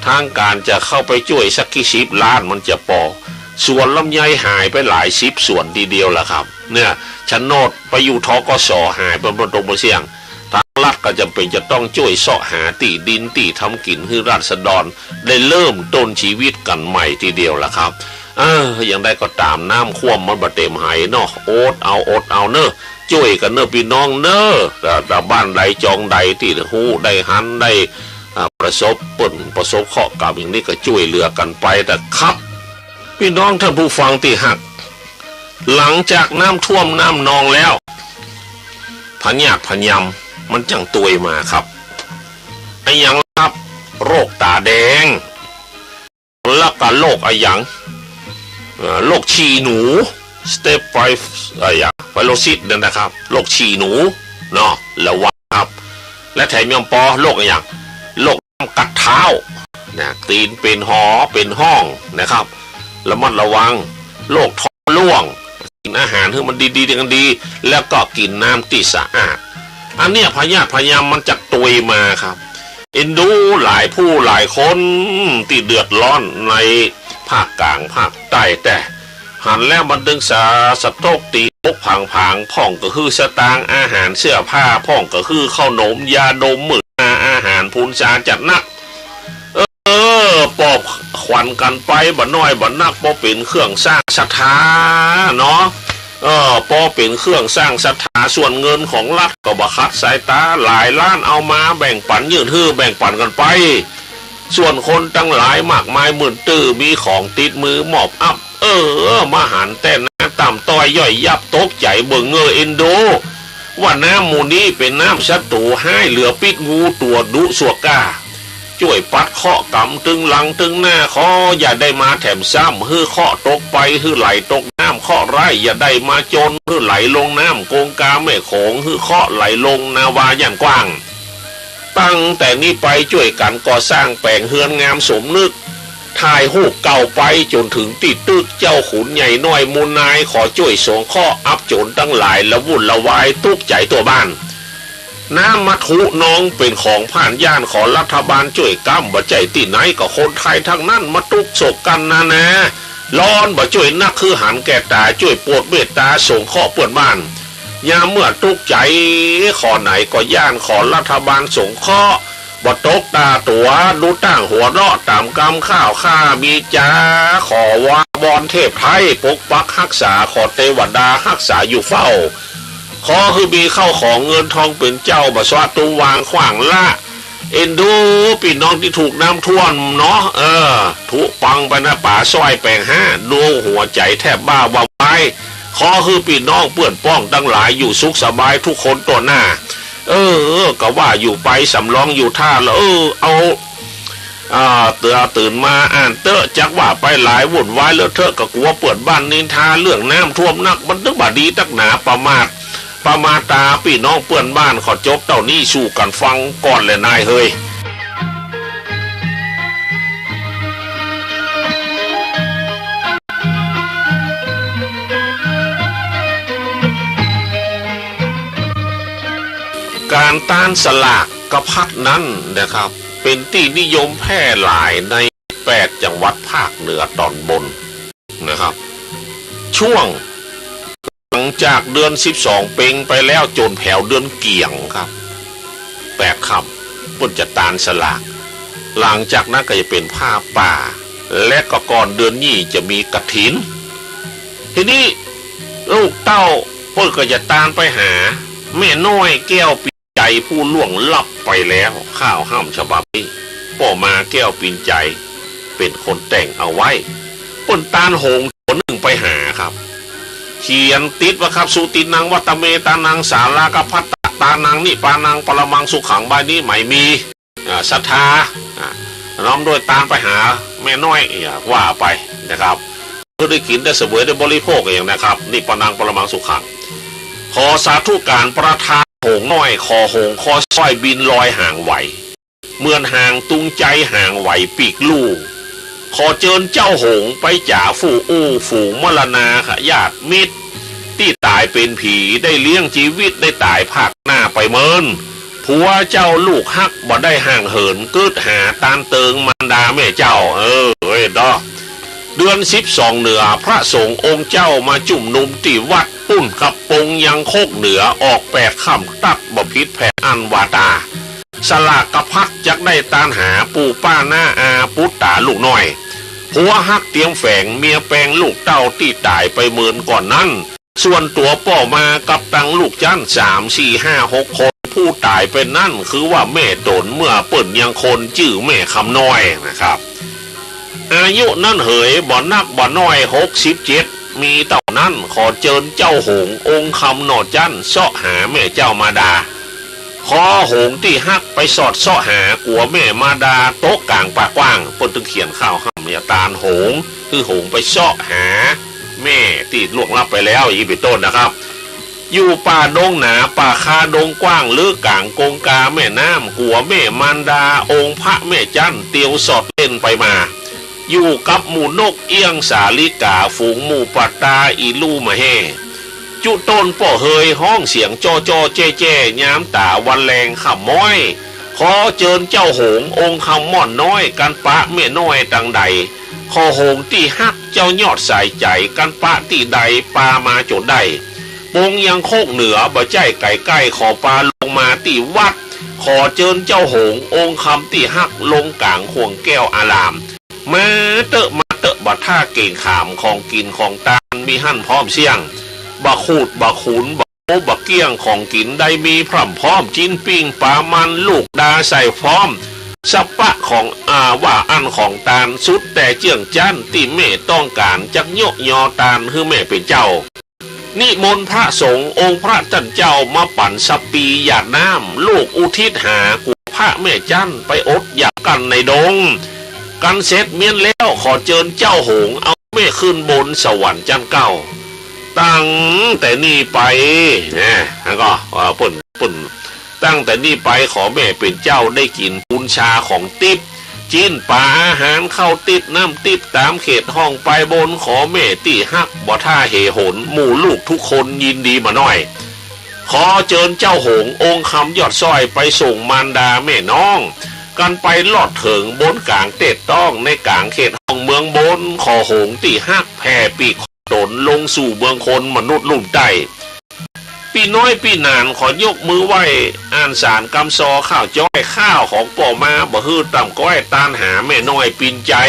ตางก๋านจะเข้าไปจ้วยสักกี่สิบล้านมันจะปอ สวนลำไยหายไปหลายสิบสวนทีเดียวแหละครับ เนี่ย โฉนดไปอยู่ ธ.ก.ส. หายไปหมดตรงหมดเสี้ยง ตางรัฐก็จ๋ำเป๋นจะต้องจ้วยเซาะหาตี้ดินตี้ทำกิ๋นหื้อราษฎร ได้เริ่มต้นจีวิตกั๋นใหม่ทีเดียวแหละครับ เออ อย่างใดก็ต๋าม น้ำคว่ำมันบ่เต็มไหเนาะ อดเอา อดเอาเน่อ จ้วยกั๋นเน่อปี้น้องเน่อ แต่ แต่บ้านใดจองใดตี้ฮู้ได้หันได้ อ่า ประสบเปิ้นประสบเคราะห์กรรมอย่างนี้ก็จ้วยเหลือกั๋นไปเต๊อะครับ ปี้น้องท่านผู้ฟังตี้ฮัก หลังจากน้ำท่วมน้ำนองแล้ว พยาธิพยามมันจั่งตวยมาครับ อะหยังครับ โรคต๋าแดง แล้วก็โรคอะหยัง เอ่อ โรคฉี่หนู สเตปไฟ อะหยัง ไฟโรซิสนั่นนะครับ โรคฉี่หนูเนาะ ระวังครับ และแถมยังปอโรคอะหยัง โรคน้ำกัดเท้านะ ตี๋นเป๋นหอเป๋นห้องนะครับ ระมัดระวัง โรคท้องร่วง กิ๋นอาหารหื้อมันดีๆ กั๋นดี แล้วก็กิ๋นน้ำตี้สะอาด อันเนี้ยพยาธิพยามมันจักตวยมาครับ เอ็นดูหลายผู้หลายคนตี้เดือดร้อนในภาคกลางภาคใต้ แต่หันแล้วมันตึงสาสะทก ตี๋อกผางๆ พ่องก็หื้อสตางค์ อาหารเสื้อผ้า พ่องก็หื้อข้าวหนม ยาดม มื้อหน้าอาหาร พูนจาจัดหนัก เออ ปอบขวัญกั๋นไปบ่น้อยบ่นัก ปอเป๋นเครื่องสร้างศรัทธาเนาะ เออ ปอเป๋นเครื่องสร้างศรัทธา ส่วนเงินของรัฐก็บ่ขัดสายต๋า หลายล้านเอามาแบ่งปั๋นยื่นหื้อ แบ่งปั๋นกั๋นไป ส่วนคนตังหลายมากมายหมื่นตื้อ มีของติดมือมอบอัพ เออ มาหันแต่หน้าต่ำต้อยย่อยยับ ตกใจ๋เบิ่งเงอเอ็นดู ว่าน้ำหมู่นี้เป๋นน้ำศัตรู๋ฮ้าย เหลือปิ๊ดงูตั๋วดุสั่วกล้า จ้วยปัดเคราะห์กรรมตึงหลังตึงหน้า ขออย่าได้มาแถมซ้ำ หื้อเคราะห์ตกไป หื้อไหลตกน้ำ ข ราะห์ร้าย อย่าได้มาจน หื้อไหลลงน้ำกงกาแม่โขง หื้อเคราะห์ไหลลงนาวาย่านกว้าง ตั้งแต่นี้ไปจ้วยกั๋นก่อสร้างแป๋งเฮือนงามสมนึก ถ่ายฮูปเก่าไปจ๋นเถิงตี้ตึก เจ้าขุนใหญ่น้อยหมู่นาย ขอจ้วยสงเคราะห์ อับโจรตังหลาย ละวุ่นละวายตุ๊กใจ๋ทั่วบ้าน น้ำมัทธุนองเป๋นของพ่านย่าน ขอรัฐบาลจ้วยกำ บ่ใจ้ตี้ไหนก็คนไทยตังนั้น มาตุ๊กโศกกั๋นนานา ร้อนบ่จ้วยนัก คือหันแก่ต๋า จ้วยโปรดเมตต๋าสงเคราะห์เปื้อนบ้าน ยามเมื่อตุ๊กใจ๋ข้อไหนก็ย่าน ขอรัฐบาลสงเคราะห์ บ่ตกต๋าตั๋ว ดูต้างหัวเราะต๋ามกำข้าวข้ามีจ๋า ขอวอนเทพไทยปกปักฮักษา ขอเตวดาฮักษาอยู่เฝ้า ขอหื้อมีข้าวของเงินทองเป๋นเจ้า บ่สะตุ้งวางขว้างละ เอ็นดูปี้น้องตี้ถูกน้ำท่วมเนาะ เออ ถูกปังไปนะ ป๋าซ้อยแป๋งห้า ดูหัวใจ๋แทบบ้าวาวาย ขอหื้อปี้น้องเปื้อนป้องตังหลายอยู่สุขสบายทุกคนต้วนหน้า เออ ก็ว่าอยู่ไปสำรองอยู่ท่าละ เออ เอา อ่า เตื้อตื่นมาอ่านเต๊อะ จักว่าไปหลาย วุ่นวายเลอะเทอะ ก็กั๋วเปื้อนบ้านนินทา เรื่องน้ำท่วมนัก มันตึงบ่ดีตักหนา ประมาท ประมาทต๋าปี้น้องเปื้อนบ้าน ขอจบเต้านี้ สู้กั๋นฟังก่อนแหละนายเฮย ก๋านตานสลากกะพัดนั้นนะครับ เป๋นตี้นิยมแพร่หลายในแปดจังหวัดภาคเหนือต๋อนบนนะครับ ช่วงหลังจากเดือนสิบสองเป็งไปแล้วจ๋นแผวเดือนเกี่ยงครับ แปดค่ำเปิ้นจะตานสลาก หลังจากนั้นก็จะเป๋นผ้าป่า และก็ก่อนเดือนยี่จะมีกฐิน ทีนี้ลูกเต้าเปิ้นก็จะตานไปหาแม่น้อยแก้วปิ่นใจ๋ผู้ล่วงลับไปแล้ว ข้าวห้ามฉบับนี้ ป้อมาแก้วปิ่นใจ๋เป๋นคนแต่งเอาไว้ เปิ้นตานหงส์ตั๋วนึ่งไปหาครับ เขียนติดว่าครับ สุตินังวัตเมตานังสาลากะพัตตะตานังนิปานังปรมังสุขัง บ่ายนี้ไม่มี อ่า ศรัทธา อ่า น้อมด้วยตานไปหาแม่น้อย อ่า ว่าไปนะครับ เพื่อได้กิ๋นได้เสวยได้บริโภคอย่างนะครับ นิปานังปรมังสุขัง ขอสาธุก๋านประทานหงส์น้อย ขอหงส์คอซ้อยบินลอยห่างไหว เหมือนห่างตุงไจห่างไหวปีกลู่ ขอเจิญเจ้าหงส์ไปจ๋าฟู่อู้ฝูงมรณาญาติมิตร ตี้ต๋ายเป๋นผีได้เลี้ยงจีวิตได้ต๋ายภาคหน้าไปเมิน ผัวเจ้าลูกฮักบ่ได้ห่างเหิน กึ๊ดหาตานเติงมารดาแม่เจ้า เออ เอ้ย ดอ เดือนสิบสองเหนือ พระสงฆ์องค์เจ้ามาจุมนุมตี้วัดปุ้นครับ ปงยังคกเหนือ ออกแปดค่ำตั๊กบ่ผิดแผนอันวาตา สลากกะพัดจักได้ตานหาปู่ป้าน้าอาปุตต๋าลูกน้อย ผัวฮักเตียมแฝงเมียแปงลูกเต้าตี้ต๋ายไปเมินก่อนนั้น ส่วนตั๋วป้อมากับตังลูกจั้นสามสี่ห้าหกคน ผู้ต๋ายไปนั้นคือว่าแม่ต๋นเมื่อเปิ้นยังคนจื้อแม่คำน้อยนะครับ อายุนั้นเหยบ่นักบ่น้อยหกสิบเจ็ด มีเต้านั้น ขอเจิญเจ้าหงส์องค์คำหน่อจั้นเซาะหาแม่เจ้ามารดา ขอหงส์ตี้ฮักไปสอดเซาะหา กั๋วแม่มารดาตกก๋างป่ากว้าง เปิ้นตึงเขียนข้าวห้ามยาตานหงส์ คือหงส์ไปเซาะหาแม่ตี้ล่วงลับไปแล้ว อย่างนี้เป๋นต้นนะครับ อยู่ป่าดงหนาป่าคาดงกว้างหรือก๋างกงกาแม่น้ำ กั๋วแม่มารดาองค์พระแม่จั้นเตียวสอดเล่นไปมา อยู่กับหมู่นกเอี้ยงสาลิกา ฝูงหมู่ปะตาอีลู่มะแฮ่ จุต้นป้อเหยฮ้องเสียงจ้อจ้อแจ้แจ้ ยามต๋าวันแลงค่ำม้อย ขอเจิญเจ้าหงส์องค์คำม่อนน้อย กั๋นปะแม่น้อยตังใด ขอหงส์ตี้ฮักเจ้ายอดสายใจ๋ กั๋นปะตี้ใดปามาจ๋นได้ ปงยังคกเหนือบ่ใจ้ไก๋ใก้ ขอปาลงมาตี้วัด ขอเจิญเจ้าหงส์องค์คำตี้ฮักลงก๋างข่วงแก้วอาราม มาเต๊อะ มาเต๊อะ บ่าถ้าเก่งขาม ของกิ๋นของตานมีหั้นพร้อมเสี้ยง บ่าขูด บ่าขุน บ่าโป๊ บ่าเกี้ยง ของกิ๋นได้มีพร่ำพร้อม จิ๊นปิ้ง ป๋ามัน ลูกดาใส่พร้อม สะปะของ อ่า ว่าอั้นของตาน สุดแต่เจื้องจั้นตี้แม่ต้องก๋าน จักเยาะยอตานหื้อแม่เป๋นเจ้า นิมนต์พระสงฆ์องค์พระจั้นเจ้ามาปั๋นสัปปีหยาดน้ำ ลูกอุทิศหากั๋วพระแม่จั้นไปอดอยากกั๋นในดง กั๋นเสร็จเมี้ยนแล้ว ขอเจิญเจ้าหงส์เอาแม่ขึ้นบนสวรรค์จั้นเก้า ตั้งแต่นี้ไป นะ แล้วก็ เอ่อ เปิ้น เปิ้น ตั้งแต่นี้ไปขอแม่เป๋นเจ้าได้กิ๋นปูนชาของติ๊บ จิ๊นป๋าอาหารข้าวติ๊บน้ำติ๊บต๋ามเขตห้องไปบน ขอแม่ตี้ฮักบ่ถ้าเหหน หมู่ลูกทุกคนยินดีบ่น้อย ขอเจิญเจ้าโหงองค์คำยอดสร้อยไปส่งมารดาแม่น้อง กันไปลอดเถิงบนก๋างเต๊ต้องในก๋างเขตห้องเมืองบน ขอโหงตี้ฮักแผ่ปีก ตนลงสู่เมืองคนมนุษย์ลุ่มใต้ ปี้น้อยปี้หนานขอยกมือไหว้ อ่านสารกำซอข้าวจ้อย ข้าวของป้อมาบ่หื้อต่ำก้อย ตานหาแม่น้อยปินใจ๋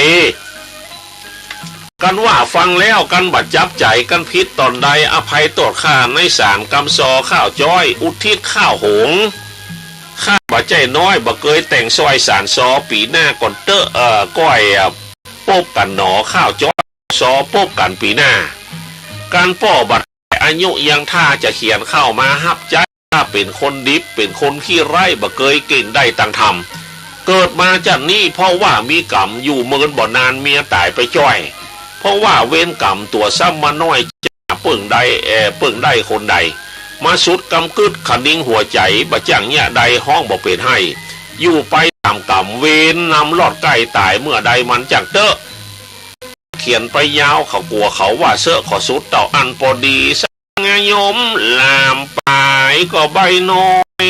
กันว่าฟังแล้วกันบ่จับใจ๋ กันผิดต๋อนใดอภัยโต้ษข้า ในสารกำซอข้าวจ้อย อุทิศข้าวโหง ข้าบ่ใจ้น้อย บ่เกยแต่งซอยสารซอ ปี๋หน้าก่อนเต๊อะ เอ่อ ก้อย เอ่อ ปบกั๋นหนอข้าวจ้อย ซอปบกั๋นปี๋หน้า กันป้อบ่าอายุยังถ้าจะเขียนเข้ามาฮับใจ๊ ข้าเป๋นคนดิบ เป๋นคนขี้ไร้ บ่เกยเก่งได้ตังธรรม เกิดมาจั้นนี้เพราะว่ามีกรรม อยู่เมินบ่นานเมียต๋ายไปจ้อย เพราะว่าเวรกรรมตั๋วซ้ำมาน้อย จ๋าเปิ้งได้ เอ่อ เปิ้งได้คนใด มาสุดกำกึ๊ดขะนิงหัวใจ๋ บ่จั่งเยียะใดฮ้องบ่เป๋นไห้ อยู่ไปต๋ามกรรม เวรนำลอดใก้ต๋ายเมื่อใดมันจักเต๊อะ เขียนไปยาวเขากั๋วเขาว่าเซอะ ขอสุดเต้าอั้นปอดี สังยมหลามป๋ายก็ใบ้น้อย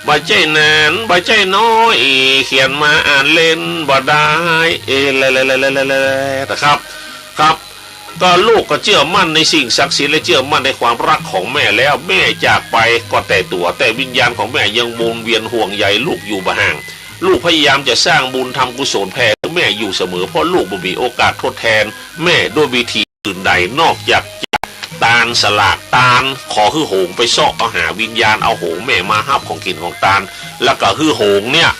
บ่ใจ้หนาน บ่ใจ้น้อย เขียนมาอ่านเล่นบ่ได้ เอ นะครับ ครับ ก็ลูกก็เจื้อมั่นในสิ่งศักดิ์สิทธิ์และเจื้อมั่นในความฮักของแม่แล้ว แม่จากไปก็แต่ตั๋ว แต่วิญญาณของแม่ยังวนเวียนห่วงใยลูกอยู่บ่ห่าง ลูกพยายามจะสร้างบุญทำกุศลแผ่เพื่อแม่อยู่เสมอ เพราะลูกบ่มีโอกาสทดแทนแม่ด้วยวิธีอื่นใด นอกจากตานสลาก ตานขอหื้อโหงไปเซาะเอาหาวิญญาณ เอาโหงแม่มาฮับของกิ๋นของตาน แล้วก็หื้อโหงเนี่ย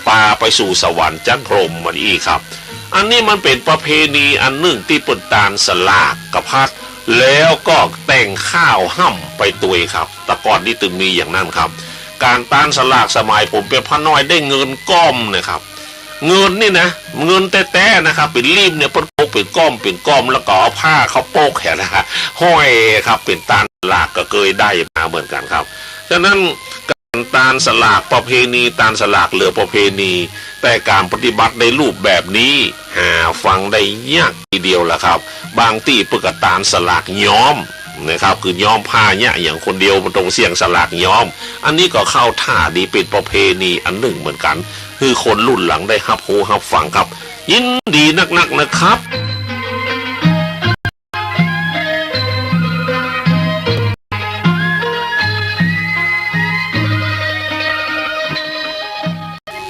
ปาไปสู่สวรรค์จั๊นพรหมมาอี้ครับ อันนี้มันเป๋นประเพณีอันนึ่งตี้เปิ้นตานสลากกะพัด แล้วก็แต่งข้าวฮ่ำไปตวยครับ แต่ก่อนนี่ตึงมีอย่างนั้นครับ ก๋านตานสลากสมัยผมเป๋นพระน้อยได้เงินก้อมนะครับ เงินนี่นะ เงินแต๊ๆ นะครับ เป๋นลิ่มเนี่ย เปิ้นปกเป๋นก้อม เป๋นก้อม แล้วก็เอาผ้าเข้าปกแหมนะฮะ ห้อยครับ เป๋นตานสลากก็เกยได้มาเหมือนกั๋นครับ ฉะนั้นก๋านตานสลากประเพณี ตานสลากเหลือประเพณี แต่ก๋านปฏิบัติในรูปแบบนี้ หาฟังได้ยากทีเดียวล่ะครับ บางตี้เปิ้นก็ตานสลากย้อมนะครับ คือย้อมผ้าเยียะอย่างคนเดียว บ่ต้องเสี่ยงสลากย้อม อันนี้ก็เข้าท่าดี เป๋นประเพณีอันนึ่งเหมือนกั๋น หื้อคนรุ่นหลังได้ฮับฮู้ฮับฟังครับ ยินดีนักๆ นะครับ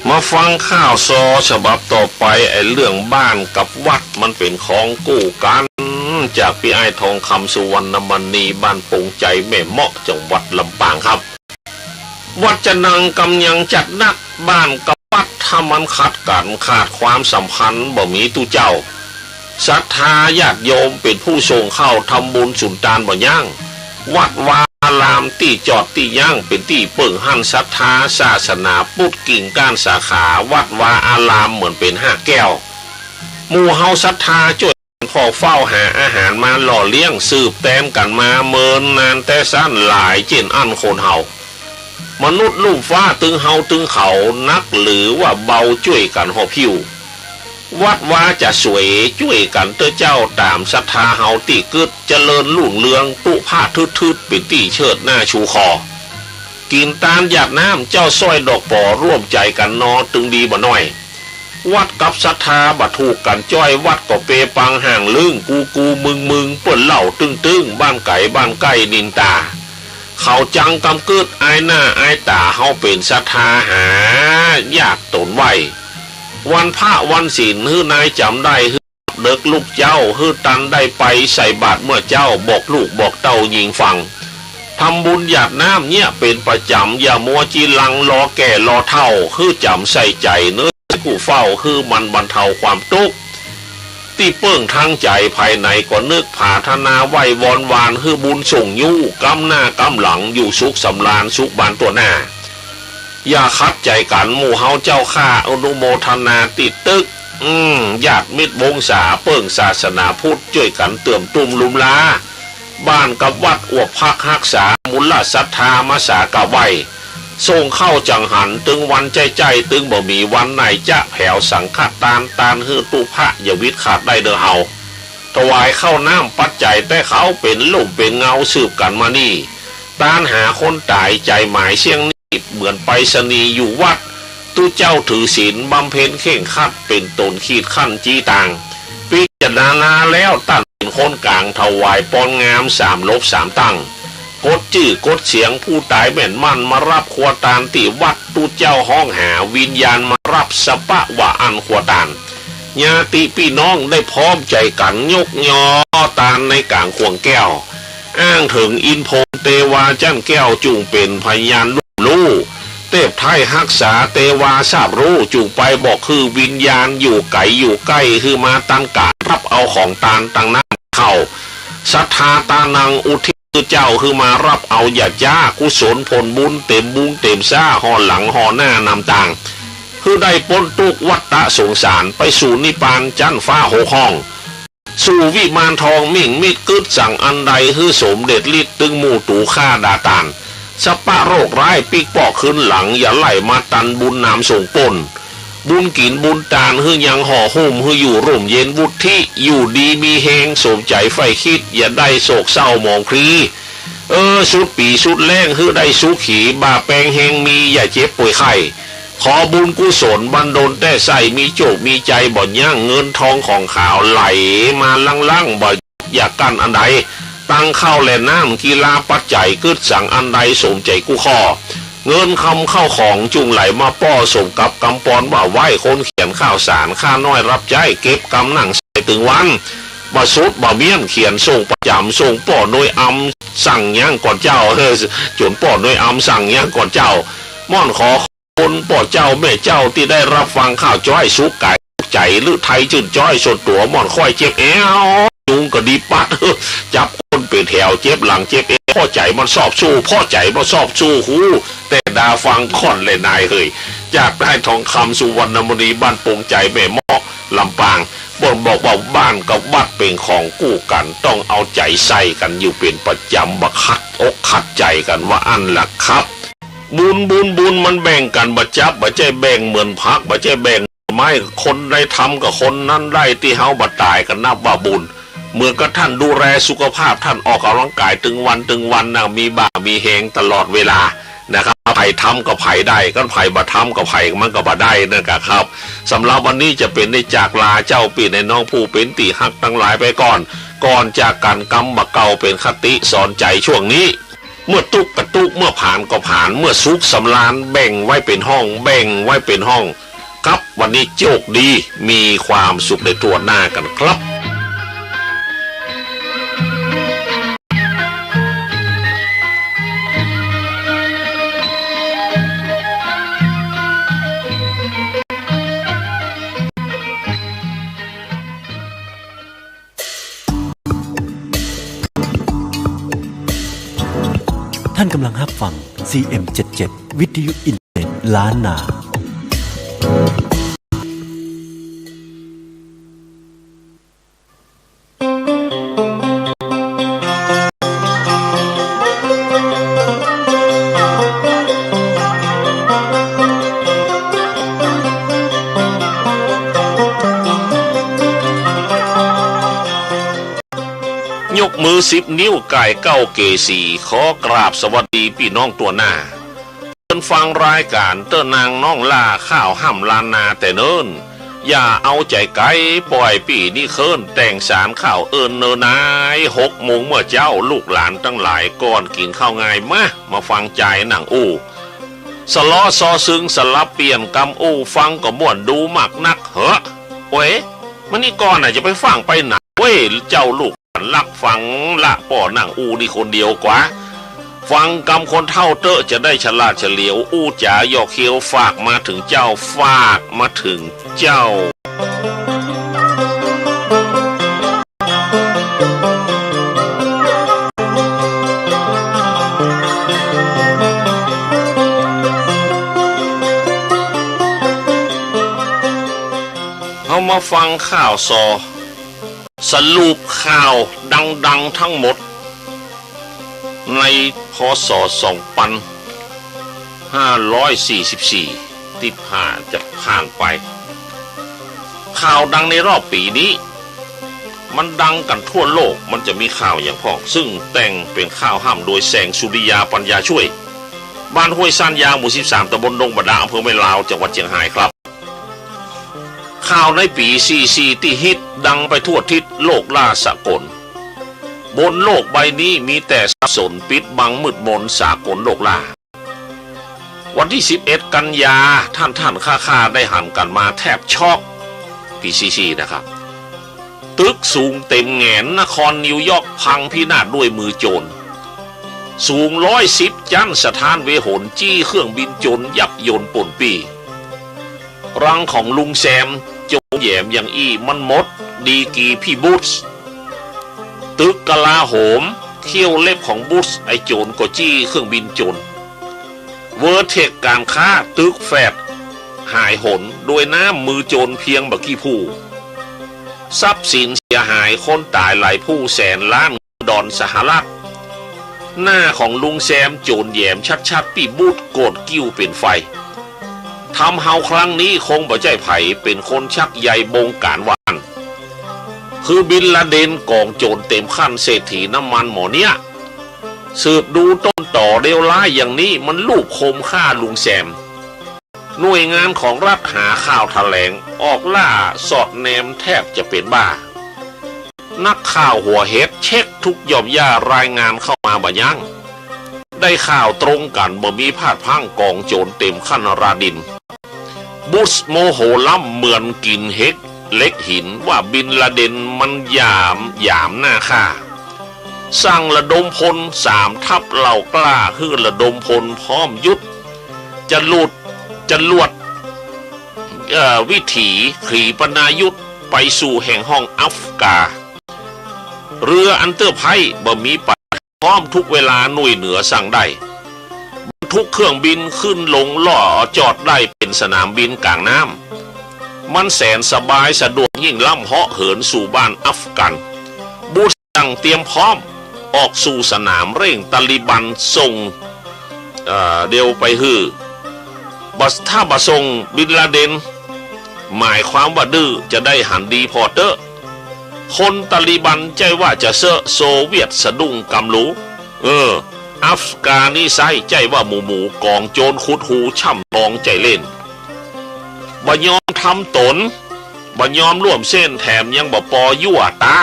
มาฟังข่าวซอฉบับต่อไป ไอ้เรื่องบ้านกับวัดมันเป๋นของกู้กั๋น จากปี้อ้ายทองคำ สุวรรณมณี บ้านปงไจ แม่เมาะ จังหวัดลำปางครับ วัดจะนังกำยังจัดนัก บ้านกับวัดถ้ามันขัดกั๋น ขาดความสัมพันธ์ บ่มีตุ๊เจ้า ศรัทธาญาติโยมเป๋นผู้ส่งเข้าทำบุญสูญตานบ่ยั้ง วัดวาอารามตี้จอดตี้ยั้ง เป๋นตี้เปิ้งหั้นศรัทธาศาสนาพุทธ กิ่งก้านสาขาวัดวาอารามเหมือนเป๋นฮากแก้ว หมู่เฮาศรัทธาจ้วยกั๋นเฝ้า เฝ้าหาอาหารมาหล่อเลี้ยง สืบแตนกั๋นมาเมินนานแต๊สั้น หลายเจ๊นอั้นคนเฮา มนุษย์ลุ่มฟ้าตึงเฮาตึงเขา นักหรือว่าเบาจ้วยกั๋นหอบหิ้ว วัดวาจะสวยจ้วยกั๋นเต๊อะเจ้า ต๋ามศรัทธาเฮาตี้กึ๊ด เจริญรุ่งเรือง ตุ๊ผ้าทึดๆ เป๋นตี้เชิดหน้าชูคอ กิ๋นตานหยาดน้ำ เจ้าสร้อยดอกป๋อ ร่วมใจ๋กั๋นนอ ตึงดีบ่น้อย วัดกับศรัทธาบ่ถูกกั๋นจ้อย วัดก็เปปังห่างลึ่ง กูๆ มึงๆ เปิ้นเล่าตึ้งๆ บ้านไก๋บ้านใก้นินตา เขาจังกำกึ๊ด อายหน้าอายต๋าเฮาเป๋นศรัทธา หายากต๋นไหว้ วันพระวันศีลหื้อนายจ๋ำได้ หื้อเดิ็กลุกเจ๊า หื้อตันได้ไปใส่บาตรเมื่อเจ๊า บอกลูกบอกเต้าญิงฟัง ทำบุญหยาดน้ำเนี่ยเป๋นประจ๋ำ อย่ามัวจีรังรอแก่รอเฒ่า หื้อจ๋ำใส่ใจ๋เน้อกู้เฝ้า หื้อมันบรรเทาความตุ๊กข์ ตี้เปิ้งทางใจ๋ ภายในก็นึกผาถนาไหว้วอนวาน หื้อบุญส่งยู้ ก้ำหน้าก้ำหลัง อยู่สุขสำราญสุขบานตั๊วหน้า อย่าขัดใจ๋กั๋น หมู่เฮาเจ้าข้าอนุโมทนาตี้ตึก อืม ญาติมิตรวงศาเปิ้งศาสนาพุทธ จ้วยกั๋นเติ่มตุ้มลุมลา บ้านกับวัดอวบภักฮักษามูลศรัทธามาสาก้าวไหว้ ส่งเข้าจังหัน ตึงวันใจ๊ๆ ตึงบ่มีวันไหนจะแผวสังฆตาน ตานหื้อตุ๊พะอย่าวิดขาดได้เน่อเฮา ถวายข้าวน้ำปัจจัยแต๊เขา เป๋นร่มเป๋นเงาสืบกั๋นมานี่ ตานหาคนต๋าย ใจ๋หมายเสี้ยงนี้เหมือนไปรษณีย์อยู่วัด ตุ๊เจ้าถือศีลบำเพ็ญเคร่งครัด เป๋นต๋นขีดขั้นจี้ตาง พิจารณาแล้วต้านเป๋นคนก๋าง ถวายปอนงามสามลบสามตั้ง กดจื้อกดเสียงผู้ต๋ายแม่นมั่น มาฮับครัวตานตี้วัด ตุ๊เจ้าฮ้องหาวิญญาณมาฮับสะปะว่าอั้นครัวตาน ญาติปี้น้องได้พร้อมใจ๋กั๋นยกยอตานในก๋างข่วงแก้ว อ้างเถิงอินพรหมเตวาจั้นแก้วจุ่งเป๋นพยานร่วมฮู้ เตบไท้ฮักษาเตวาทราบฮู้ จุ่งไปบอกหื้อวิญญาณอยู่ไก๋อยู่ใก้ หื้อมาตันก๋านฮับเอาของตานตังนั้นเข้า ศรัทธาตานังอุทิศเจ้า หื้อมาฮับเอาอย่าจ๊า กุศลผลบุญเต๋มบุ้งเต๋มซ้า ห่อหลังห่อหน้านำตาง หื้อได้ป๊นตุ๊กข์วัฏฏะสงสาร ไปสู่นิพพานจั้นฟ้าหกห้อง สู่วิมานทองมิ่งมิตร กึ๊ดสั่งอันใดหื้อสมเด็จฤทธิ์ ตึงหมู่ตั๋วฆ่าด่าตาน สะปะโรคร้ายปิ๊กปอกคืนหลัง อย่าไหล่มาตันบุญนามส่งป๊น บุญกิ๋นบุญตานหื้อยังห่อหุ้ม หื้ออยู่ร่มเย็นวุฒิ อยู่ดีมีแฮงสมใจ๋ใฝ่คิด อย่าได้โศกเศร้าหมองเพลีย เออ สุดปี๋สุดแล้งหื้อได้สุขี บ่าแปงแฮงมี อย่าเจ็บป่วยไข้ ขอบุญกุศลบันดลแต๊ใส่ มีโจคมีชัยบ่ยั้ง เงินทองของขาวไหลมาลังๆ บ่อยากกั้นอันใด ตังข้าวและน้ำ กีฬาปัจจัย กึ๊ดสั่งอันใดสมใจ๋กู้ข้อ เงินคำข้าวของจุ่งไหลมาป้อ สมกับกำปอนว่าไหว้ คนเขียนข้าวสาร ข้าน้อยฮับใจ๊ เก็บกำนั่งใส่ตึงวัน บ่สุดบ่เมี้ยน เขียนส่งประจ๋ำ ส่งป้อหน่วยอำสั่งยังก่อนเจ้า เออ จ๋นป้อหน่วยอำสั่งยังก่อนเจ้า ม่อนขอ คนป้อเจ้าแม่เจ้าตี้ได้ฮับฟังข้าวจ้อย สุขก๋ายสุขใจ๋ ลือไทยจื้นจ้อย ส่วนตั๋วม่อนค่อยเจ็บแอว ยุงก็ดีปัด จับคนเป๋นแถว เจ็บหลังเจ็บแอว พ่อใจ๋มันซอบสู้ พ่อใจ๋มันซอบสู้ ฮู้แต่ดาฟังก่อนแหละนายเหย จากนายทองคำ สุวรรณมณี บ้านปงใจ๋ แม่เมาะ ลำปาง บ่นบอกว่าบ้านกับวัดเป๋นของกู้กั๋น ต้องเอาใจ๋ใส่กั๋นอยู่เป๋นประจ๋ำ บ่ขัดอกขัดใจ๋กั๋นว่าอั้นแหละครับ บุญ บุญ บุญมันแบ่งกั๋นบ่จับ บ่ใจ้แบ่งเหมือนผัก บ่ใจ้แบ่งไม้ คนใดทำกับคนนั้นได้ ตี้เฮาบ่ต๋ายก็นับว่าบุญ เหมือนกับต้านดูแลสุขภาพ ต้านออกกำลังก๋ายตึงวันตึงวันนะ มีบ่ามีแฮงตลอดเวลานะครับ ใผทำกับใผได้ คันใผบ่ทำกับใผมันก็บ่ได้นั่นกะครับ สำหรับวันนี้จะเป๋นได้จากลาเจ้าปี้ในน้องผู้เป๋นตี้ฮักตังหลายไปก่อน ก่อนจากกั๋นกำบ่าเก่าเป๋นคติสอนใจ๋ช่วงนี้ เมื่อตุ๊กข์ก็ตุ๊กข์ เมื่อผานก็ผาน เมื่อสุขสำราญแบ่งไว้เป๋นห้อง แบ่งไว้เป๋นห้อง ครับ วันนี้โจคดี มีความสุขในทั่วหน้ากั๋นครับ ท่านกำลังฮับฟัง ซีเอ็มเจ็ดเจ็ด วิทยุอินเทอร์เน็ตล้านนา ยกมือสิบนิ้ว ก่ายเก้าเกศี ขอกราบสวัสดีปี้น้องทั่วหน้า เปิ้นฟังรายก๋านเต๊อะนางน้องล่า ข่าวฮ่ำล้านนาแต่เนิ่น อย่าเอาใจ๋ไก๋ ป่อยปี้นี้เคิ้น แต่งสารข่าวเอิ้นเนอนาย หกโมงเมื่อเจ๊า ลูกหลานตังหลาย ก่อนกิ๋นข้าวงาย มา มาฟังจายหนังอู้ สะเลาะซอซึงสลับเปลี่ยนกำอู้ ฟังก็ม่วนดูมากนัก เฮ้อ โอ๊ย มานี่ก่อนน่ะ จะไปฟั่งไปไหนเว้ย เจ้าลูกหลานรัก ฟังละป้อหนังอู้นี่คนเดียวกว่า ฟังกำคนเฒ่าเต๊อะ จะได้ฉลาดเฉลียว อู้จ๋าหยอกเคี้ยว ฝากมาเถิงเจ้า ฝากมาเถิงเจ้า เฮามาฟังข่าวซอ สรุปข่าวดังๆ ทั้งหมด ใน พ.ศ. สองปันห้าร้อยสี่สิบสี่ ตี้ผ่าน จะผ่านไป ข่าวดังในรอบปี๋นี้ มันดังกั๋นทั่วโลก มันจะมีข่าวหยังพ่อง ซึ่งแต่งเป๋นข่าวห้ำโดยแสงสุริยา ปัญญาช่วย บ้านห้วยซ่านยาง หมู่สิบสาม ตำบลดงบาดา อำเภอแม่ลาว จังหวัดเจียงฮายครับ ข่าวในปี๋สี่สี่ ตี้ฮิตดังไปทั่วทิศโลกล่าสากล บนโลกใบนี้มีแต่สับสนปิดบังมืดมนสากลโลกล่า วันตี้สิบเอ็ดกันยา ท่านๆ ข้าๆ ได้หันกั๋นมาแทบช็อก ปี๋สี่สี่ นะครับ ตึกสูงเต๋มแหงนนครนิวยอร์กพังพินาศด้วยมือโจร สูงร้อยสิบจั๊นสถานเวหน จี้เครื่องบินโจรยับยลป้นปี้ รังของลุงแซมโจรแหยมอย่างอี้มันหมดดีกรี๋ปี้บุช ตึกกลาโหม เขี้ยวเล็บของบุช ไอ้โจรก็จี้เครื่องบินโจร เวิลด์เทคการค้า ตึกแฟลตหายหนโดยน้ำมือโจรเพียงบ่กี่ผู้ ทรัพย์สินเสียหาย คนต๋ายหลายผู้ แสนล้านดอลสหรัฐ หน้าของลุงแซมโจรแหยมชัดๆ ปี้บุชโกรธกิ้วเป๋นไฟ ทำเฮาครั้งนี้คงบ่ใจ้ใผเป๋นคนชักใยบงก๋านว่าอั้น คือบินลาเดนก๋องโจรเต๋มขั้นเศรษฐีน้ำมันหมอเนี้ย สืบดูต้นต๋อเลวร้ายอย่างนี้มันลูบคมฆ่าลุงแซม หน่วยงานของรัฐหาข่าวแถลงออกล่าสอดแนมแทบจะเป๋นบ้า นักข่าวหัวเห็ดเช็คทุกหย่อมหญ้ารายงานเข้ามาบ่ยั้ง ได้ข่าวตรงกั๋นบ่มีพลาดพลั้ง ก๋องโจรเต๋มขั้นลาเดน บุชโมโหล้ำเหมือนกิ๋นเหล็ก เหล็กหินว่าบินลาเดนมันหยาม หยามหน้าข้า สั่งระดมพลสามทัพเหล่ากล้า หื้อระดมพลพร้อมยุทธ จะหลุด จะลวด เอ่อ วิถีขีปนาวุธไปสู่แห่งห้องอัฟกา เรืออันเตื้อไพร่บ่มีปัญหา พร้อมทุกเวลาหน่วยเหนือสั่งได้ บรรทุกเครื่องบินขึ้นลงล่อจอดได้เป๋นสนามบินก๋างน้ำ มันแสนสบายสะดวกยิ่งล้ำเหาะเหินสู่บ้านอัฟกัน บุชสั่งเตรียมพร้อมออกสู่สนามเร่งตาลิบันส่ง เอ่อ เดียวไปหื้อ บ่ ถ้าบ่ส่งบินลาเดน หมายความว่าดื้อจะได้หันดีผ่อเต๊อะ คนตาลิบันใจ้ว่าจะเซอะ โซเวียตสะดุ้งกำหรู เออ อัฟกานิสถานใจ้ว่าหมู่ๆ ก๋องโจรขุดฮูช่ำชองใจ้เล่น บ่ยอมทำต๋น บ่ยอมร่วมเส้น แถมยังบ่ปอยั่วต๊า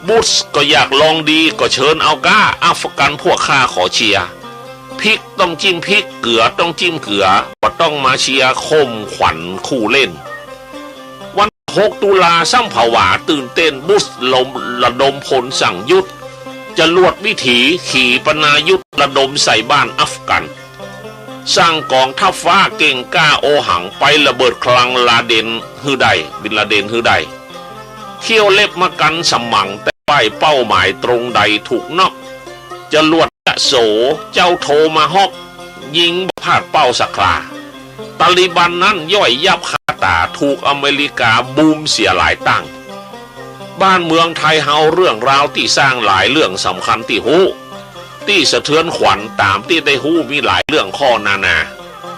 บุชก็อยากลองดี ก็เชิญเอาก้า อัฟกันพวกข้าขอเชียร์ พริกต้องจิ้มพริก เกลือต้องจิ้มเกลือ บ่ต้องมาเชียร์ข่มขวัญคู่เล่น วันหกตุลาซ้ำผวาตื่นเต้น บุชลม ระดมพลสั่งยุทธ จรวดวิถีขีปนาวุธระดมใส่บ้านอัฟกัน สั่งก๋องทัพฟ้าเก่งกล้าโอหังไประเบิดคลังลาเดนหื้อได้ บินลาเดนหื้อได้ เขี้ยวเล็บมากั๋นสมั่ง แต่ใบ้เป้าหมายตรงใดถูกน็อก จรวดยโสเจ้าโทมาฮอค ยิงบ่พลาดเป้าสักครา ตาลิบันนั้นย่อยยับคาต๋า ถูกอเมริกาบูมเสียหลายตังค์ บ้านเมืองไทยเฮาเรื่องราวตี้สร้างหลายเรื่องสำคัญตี้ฮู้ ตี้สะเทือนขวัญต๋ามตี้ได้ฮู้มีหลายเรื่องข้อนานา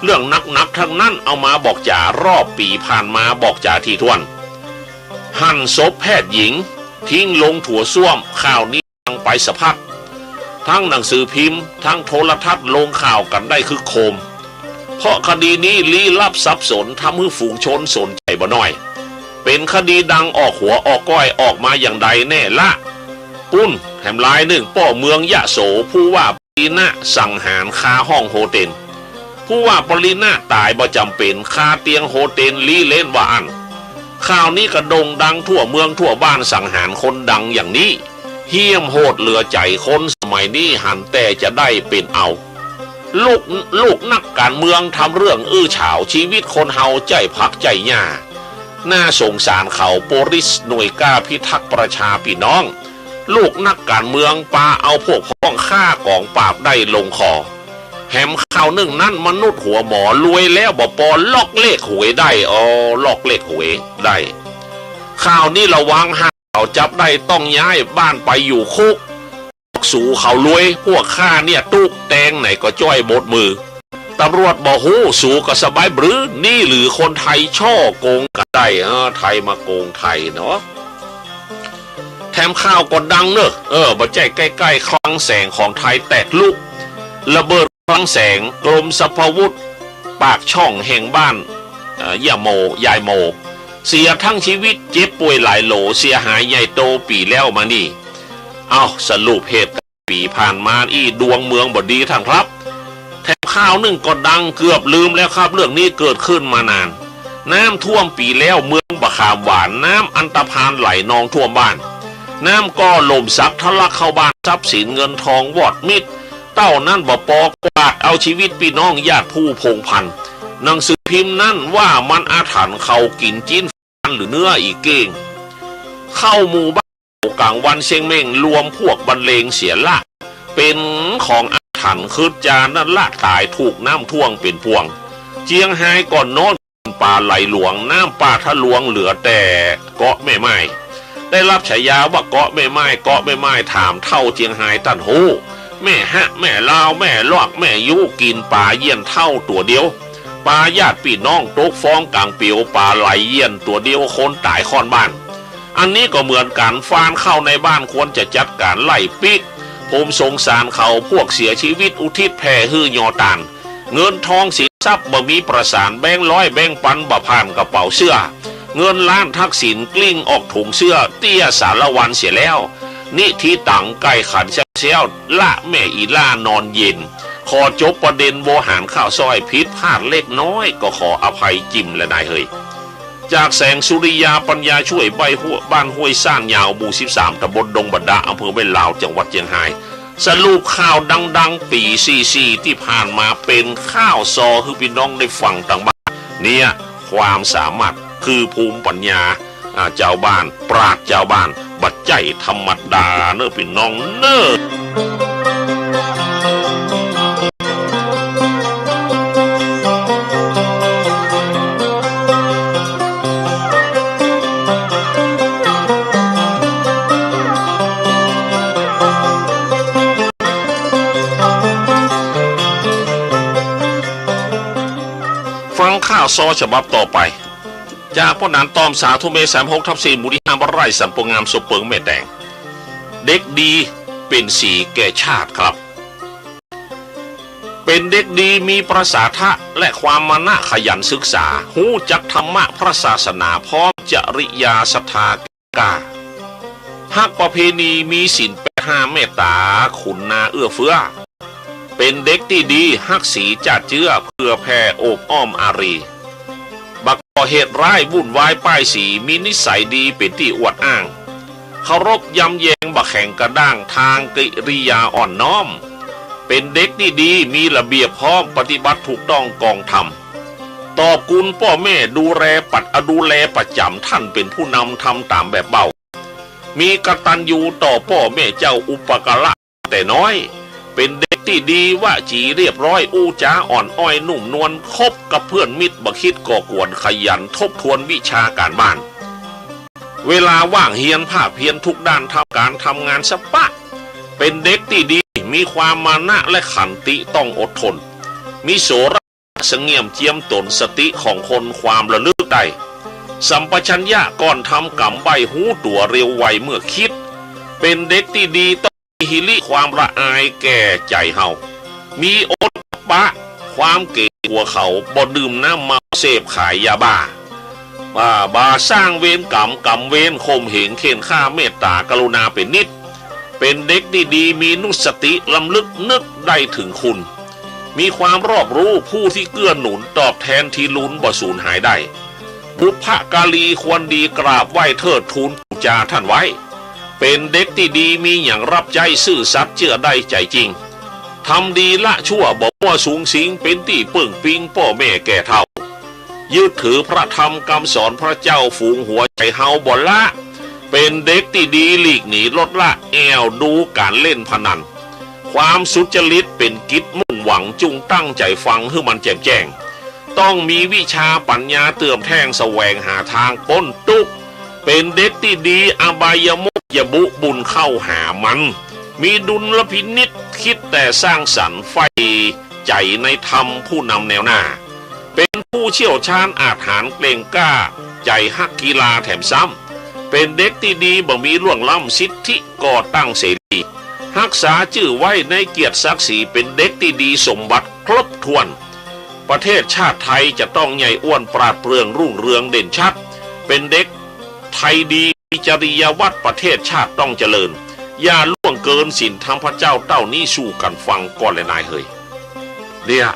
เรื่องหนักๆ ทั้งนั้นเอามาบอกจ๋ารอบปี๋ผ่านมาบอกจ๋าถี่ถ้วน หั่นศพแพทย์หญิง ทิ้งลงตั๋วส้วม ข่าวนี้ดังไปสะพัด ทั้งหนังสือพิมพ์ ทั้งโทรทัศน์ลงข่าวกั๋นได้คึกโครม เพราะคดีนี้ลี้ลับสับสน ทำหื้อฝูงชนสนใจ๋บ่น้อย เป๋นคดีดังออกหัวออกก้อยออกมาอย่างใดแน่ละ ปุ้น แหมลายนึ่งป้อเมืองยโส ผู้ว่าปริณะสังหารคาห้องโฮเต็ล ผู้ว่าปริณะต๋ายบ่จ๋ำเป๋น คาเตียงโฮเต็ล ลี้เล้นว่าอั้น ข่าวนี้ก็โด่งดังทั่วเมืองทั่วบ้าน สังหารคนดังอย่างนี้ เหี้ยมโหดเหลือใจ๋ คนสมัยนี้หันแต่จะได้เป๋นเอา ลูก ลูกนักก๋านเมืองทำเรื่องอื้อฉาว ชีวิตคนเฮาใจ้ผักใจ้หญ้า น่าสงสารเขา โปลิสหน่วยกล้าพิทักษ์ประชาปี้น้อง ลูกนักก๋านเมืองปาเอาพวกพ้องฆ่าก๋องปราบได้ลงคอ แหมข่าวนึ่งนั้นมนุษย์หัวหมอรวยแล้วบ่ปอลอกเลขหวยได้ อ้อ ลอกเลขหวยได้ ข่าวนี้ระวังหากเขาจับได้ต้องย้ายบ้านไปอยู่คุก สูเขารวย พวกข้าเนี่ยตุ๊แตงไหนก็จ้อยหมดมือ ตำรวจบ่ฮู้ สูก็สบายบรือ นี่หรือคนไทยฉ้อโกงกั๋นได้ เออ ไทยมาโกงไทยเนาะ แถมข่าวก็ดังเนอะ เออ บ่ใจ้ใก้ๆ คลังแสงของไทยแตกลุ ระเบิดคลังแสง กรมสรรพาวุธ ปากช่องแห่งบ้าน เอ่อ ย่าโม ยายโม เสียทั้งชีวิต เจ็บป่วยหลายโหล เสียหายใหญ่โตปี๋แล้วมานี่ เอ้า สรุปเหตุการณ์ปี๋ผ่านมาอี้ ดวงเมืองบ่ดีต้านครับ แถมข่าวนึ่งก็ดัง เกือบลืมแล้วครับ เรื่องนี้เกิดขึ้นมานาน น้ำท่วมปี๋แล้ว เมืองบ่าขามหวาน น้ำอันตะพานไหลนองท่วมบ้าน น้ำก็ล่มสักทะลักเข้าบ้าน ทรัพย์สินเงินทองวอดมิด เต้านั้นบ่ปอ กวาดเอาชีวิตปี้น้องญาติผู้พงศ์พันธุ์ หนังสือพิมพ์นั้นว่ามันอาถรรพ์ เขากิ๋นจิ๊นฟันหรือเนื้ออี้เก้ง เข้าหมู่บ้าน ก๋างวันเซ็งเม้ง รวมพวกบรรเลงเสียละ เป๋นของอาถรรพ์ คือจานั้นละต๋ายถูกน้ำท่วมเป๋นพวง เจียงฮายก่อนโน้น ป่าไหลหลวง น้ำป่าทะลวง เหลือแต่เกาะแม่ไม้ ได้รับฉายาว่าเกาะแม่ไม้ เกาะแม่ไม้ ถามเฒ่าเจียงฮายต้านฮู้ แม่ฮะ แม่ลาว แม่ลอก แม่ยู้ กิ๋นป๋าเยี่ยนเถ้าตั๋วเดียว ป๋าญาติปี้น้องตกฟ้องก๋างเปียว ป๋าไหลเยี่ยนตั๋วเดียว คนต๋ายค่อนบ้าน อันนี้ก็เหมือนกั๋น ฟานเข้าในบ้านควรจะจัดก๋านไล่ปิ๊ก ผมสงสารเขา พวกเสียชีวิตอุทิศแผ่หื้อยอตาน เงินทองสินทรัพย์บ่มีประสาน แบงค์ร้อยแบงค์ปันบ่ผ่านกระเป๋าเสื้อ เงินล้านทักษิณกลิ้งออกถุงเสื้อ เตี้ยสารวันเสียแล้ว นิธิตังไก่ขันแซวๆ ละแม่อีล่านอนเย็น ขอจบประเด็นโวหารข้าวซ้อย ผิดพลาดเล็กน้อย ก็ขออภัยจิมและนายเฮย จากแสงสุริยาปัญญาช่วย ใบ้ห้วย บ้านห้วยซ่านยาว หมู่สิบสาม ตำบลดงบะดะ อำเภอแม่ลาว จังหวัดเจียงฮาย สรุปข่าวดังๆ ปี๋สี่สี่ ตี้ผ่านมา เป๋นข่าวซอหื้อปี้น้องได้ฟังตางบ้าน เนี่ย ความสามารถคือภูมิปัญญา อ่า จาวบ้าน ปราชญ์จาวบ้าน บ่ใจ้ธรรมดาเน่อปี้น้องเน่อ ฟังข่าวซอฉบับต่อไป จากป้อหนานตอมสาธุเมธ สามหกทับสี่ หมู่ตี้ห้า บ้านไร่สันโปงงาม โซนเปิงแม่แตง เด็กดีเป๋นสีแก่ชาติครับ เป๋นเด็กดีมีประสาทะและความมานะขยันศึกษา ฮู้จักธรรมะพระศาสนา พร้อมจริยาศรัทธาแก่กล้า ฮักประเพณี มีศีลแปดห้า เมตต๋า กรุณาเอื้อเฟื้อ เป๋นเด็กตี้ดี ฮักสีจาดเจื้อ เผื่อแผ่โอบอ้อมอารี บ่ก่อเหตุร้ายวุ่นวายป้ายสี มีนิสัยดีเป๋นตี้อวดอ้าง เคารพยำแยง บ่แข็งกระด้าง ทางกิริยาอ่อนน้อม เป๋นเด็กตี้ดี มีระเบียบพร้อม ปฏิบัติถูกต้องกองธรรม ตอบกุณป้อแม่ ดูแลปัด ดูแลประจ๋ำ ต้านเป๋นผู้นำ ทำต๋ามแบบเบ้า มีกตัญญูต่อป้อแม่เจ้า อุปการะแต่น้อย เป๋นเด็กตี้ดี วจีเรียบร้อย อู้จ๋าอ่อนอ้อยนุ่มนวล คบกับเพื่อนมิตรบ่คิดก่อกวน ขยันทบทวนวิชาก๋านบ้าน เวลาว่างเฮียนภาคเพียรทุกด้าน ทำก๋านทำงานสะปะ เป๋นเด็กตี้ดี มีความมานะและขันติต้องอดทน มีโสร สงเงียมเจียมต๋น สติของคน ความระลึกได้ สัมปชัญญะก่อนทำก๋รรม ใบ้ฮู้ตั๋วเร็วไวเมื่อคิด เป๋นเด็กตี้ดี ต้องมีหิริ ความละอายแก่ใจ๋เฮา มีโอตตัปปะ ความเก๋งกั๋วเขา บ่ดื่มน้ำเมา เสพขายยาบ้า บ่า บ่าสร้างเวรก๋รรม ก๋รรมเวร ข่มเหงเฆ่นฆ่า เมตต๋ากรุณาเป๋นนิตย์ เป๋นเด็กตี้ดี มีนุสติ รำลึกนึกได้เถิงคุณ มีความรอบรู้ ผู้ตี้เกื้อหนุน ตอบแทนทีลุน บ่สูญหายได้ บุพการีควรดี กราบไหว้เทิดทูนปู๋จาต้านไว้ เป๋นเด็กตี้ดี มีหยังรับใจ๊ ซื่อสัตย์เจื้อได้ใจ๋จริง ทำดีละชั่ว บ่มั่วสุงสิง เป๋นตี้เปิ้งปิงป้อแม่แก่เฒ่า ยึดถือพระธรรมกำสอนพระเจ้า ฝูงหัวใจ๋เฮาบ่ละ เป๋นเด็กตี้ดี หลีกหนีลดละ แอ่วดูก๋านเล่นพนัน ความสุจริตเป๋นกิจมุ่งหวัง จุ่งตั้งใจ๋ฟังหื้อมันแจ่มแจ้ง ต้องมีวิชาปัญญาเติมแท่ง แสวงหาทางป๊นตุ๊กข์ เป๋นเด็กตี้ดี อบายมุขอย่าบุบุญเข้าหามัน มีดุลพินิจ กึ๊ดแต่สร้างสรรค์ ใฝ่ใจ๋ในธรรม ผู้นำแนวหน้า เป๋นผู้เชี่ยวชาญอาจหาญ เกร่งกล้า ใจ๋ฮักกีฬา แถมซ้ำเป๋นเด็กตี้ดี บ่มีล่วงล้ำ สิทธิก่อตั้งเสรี ฮักษาจื้อไว้ในเกียรติศักดิ์ศรี เป๋นเด็กตี้ดีสมบัติครบถ้วน ประเทศชาติไทยจะต้องใหญ่อ้วนปราดเปรื่องรุ่งเรืองเด่นชัด เป๋นเด็กไทยดีมีจริยวัตร ประเทศชาติต้องเจริญ อย่าล่วงเกินศีลธรรมพระเจ้า เต้านี้สู่กั๋นฟังก่อนแลนายเหย เนี่ย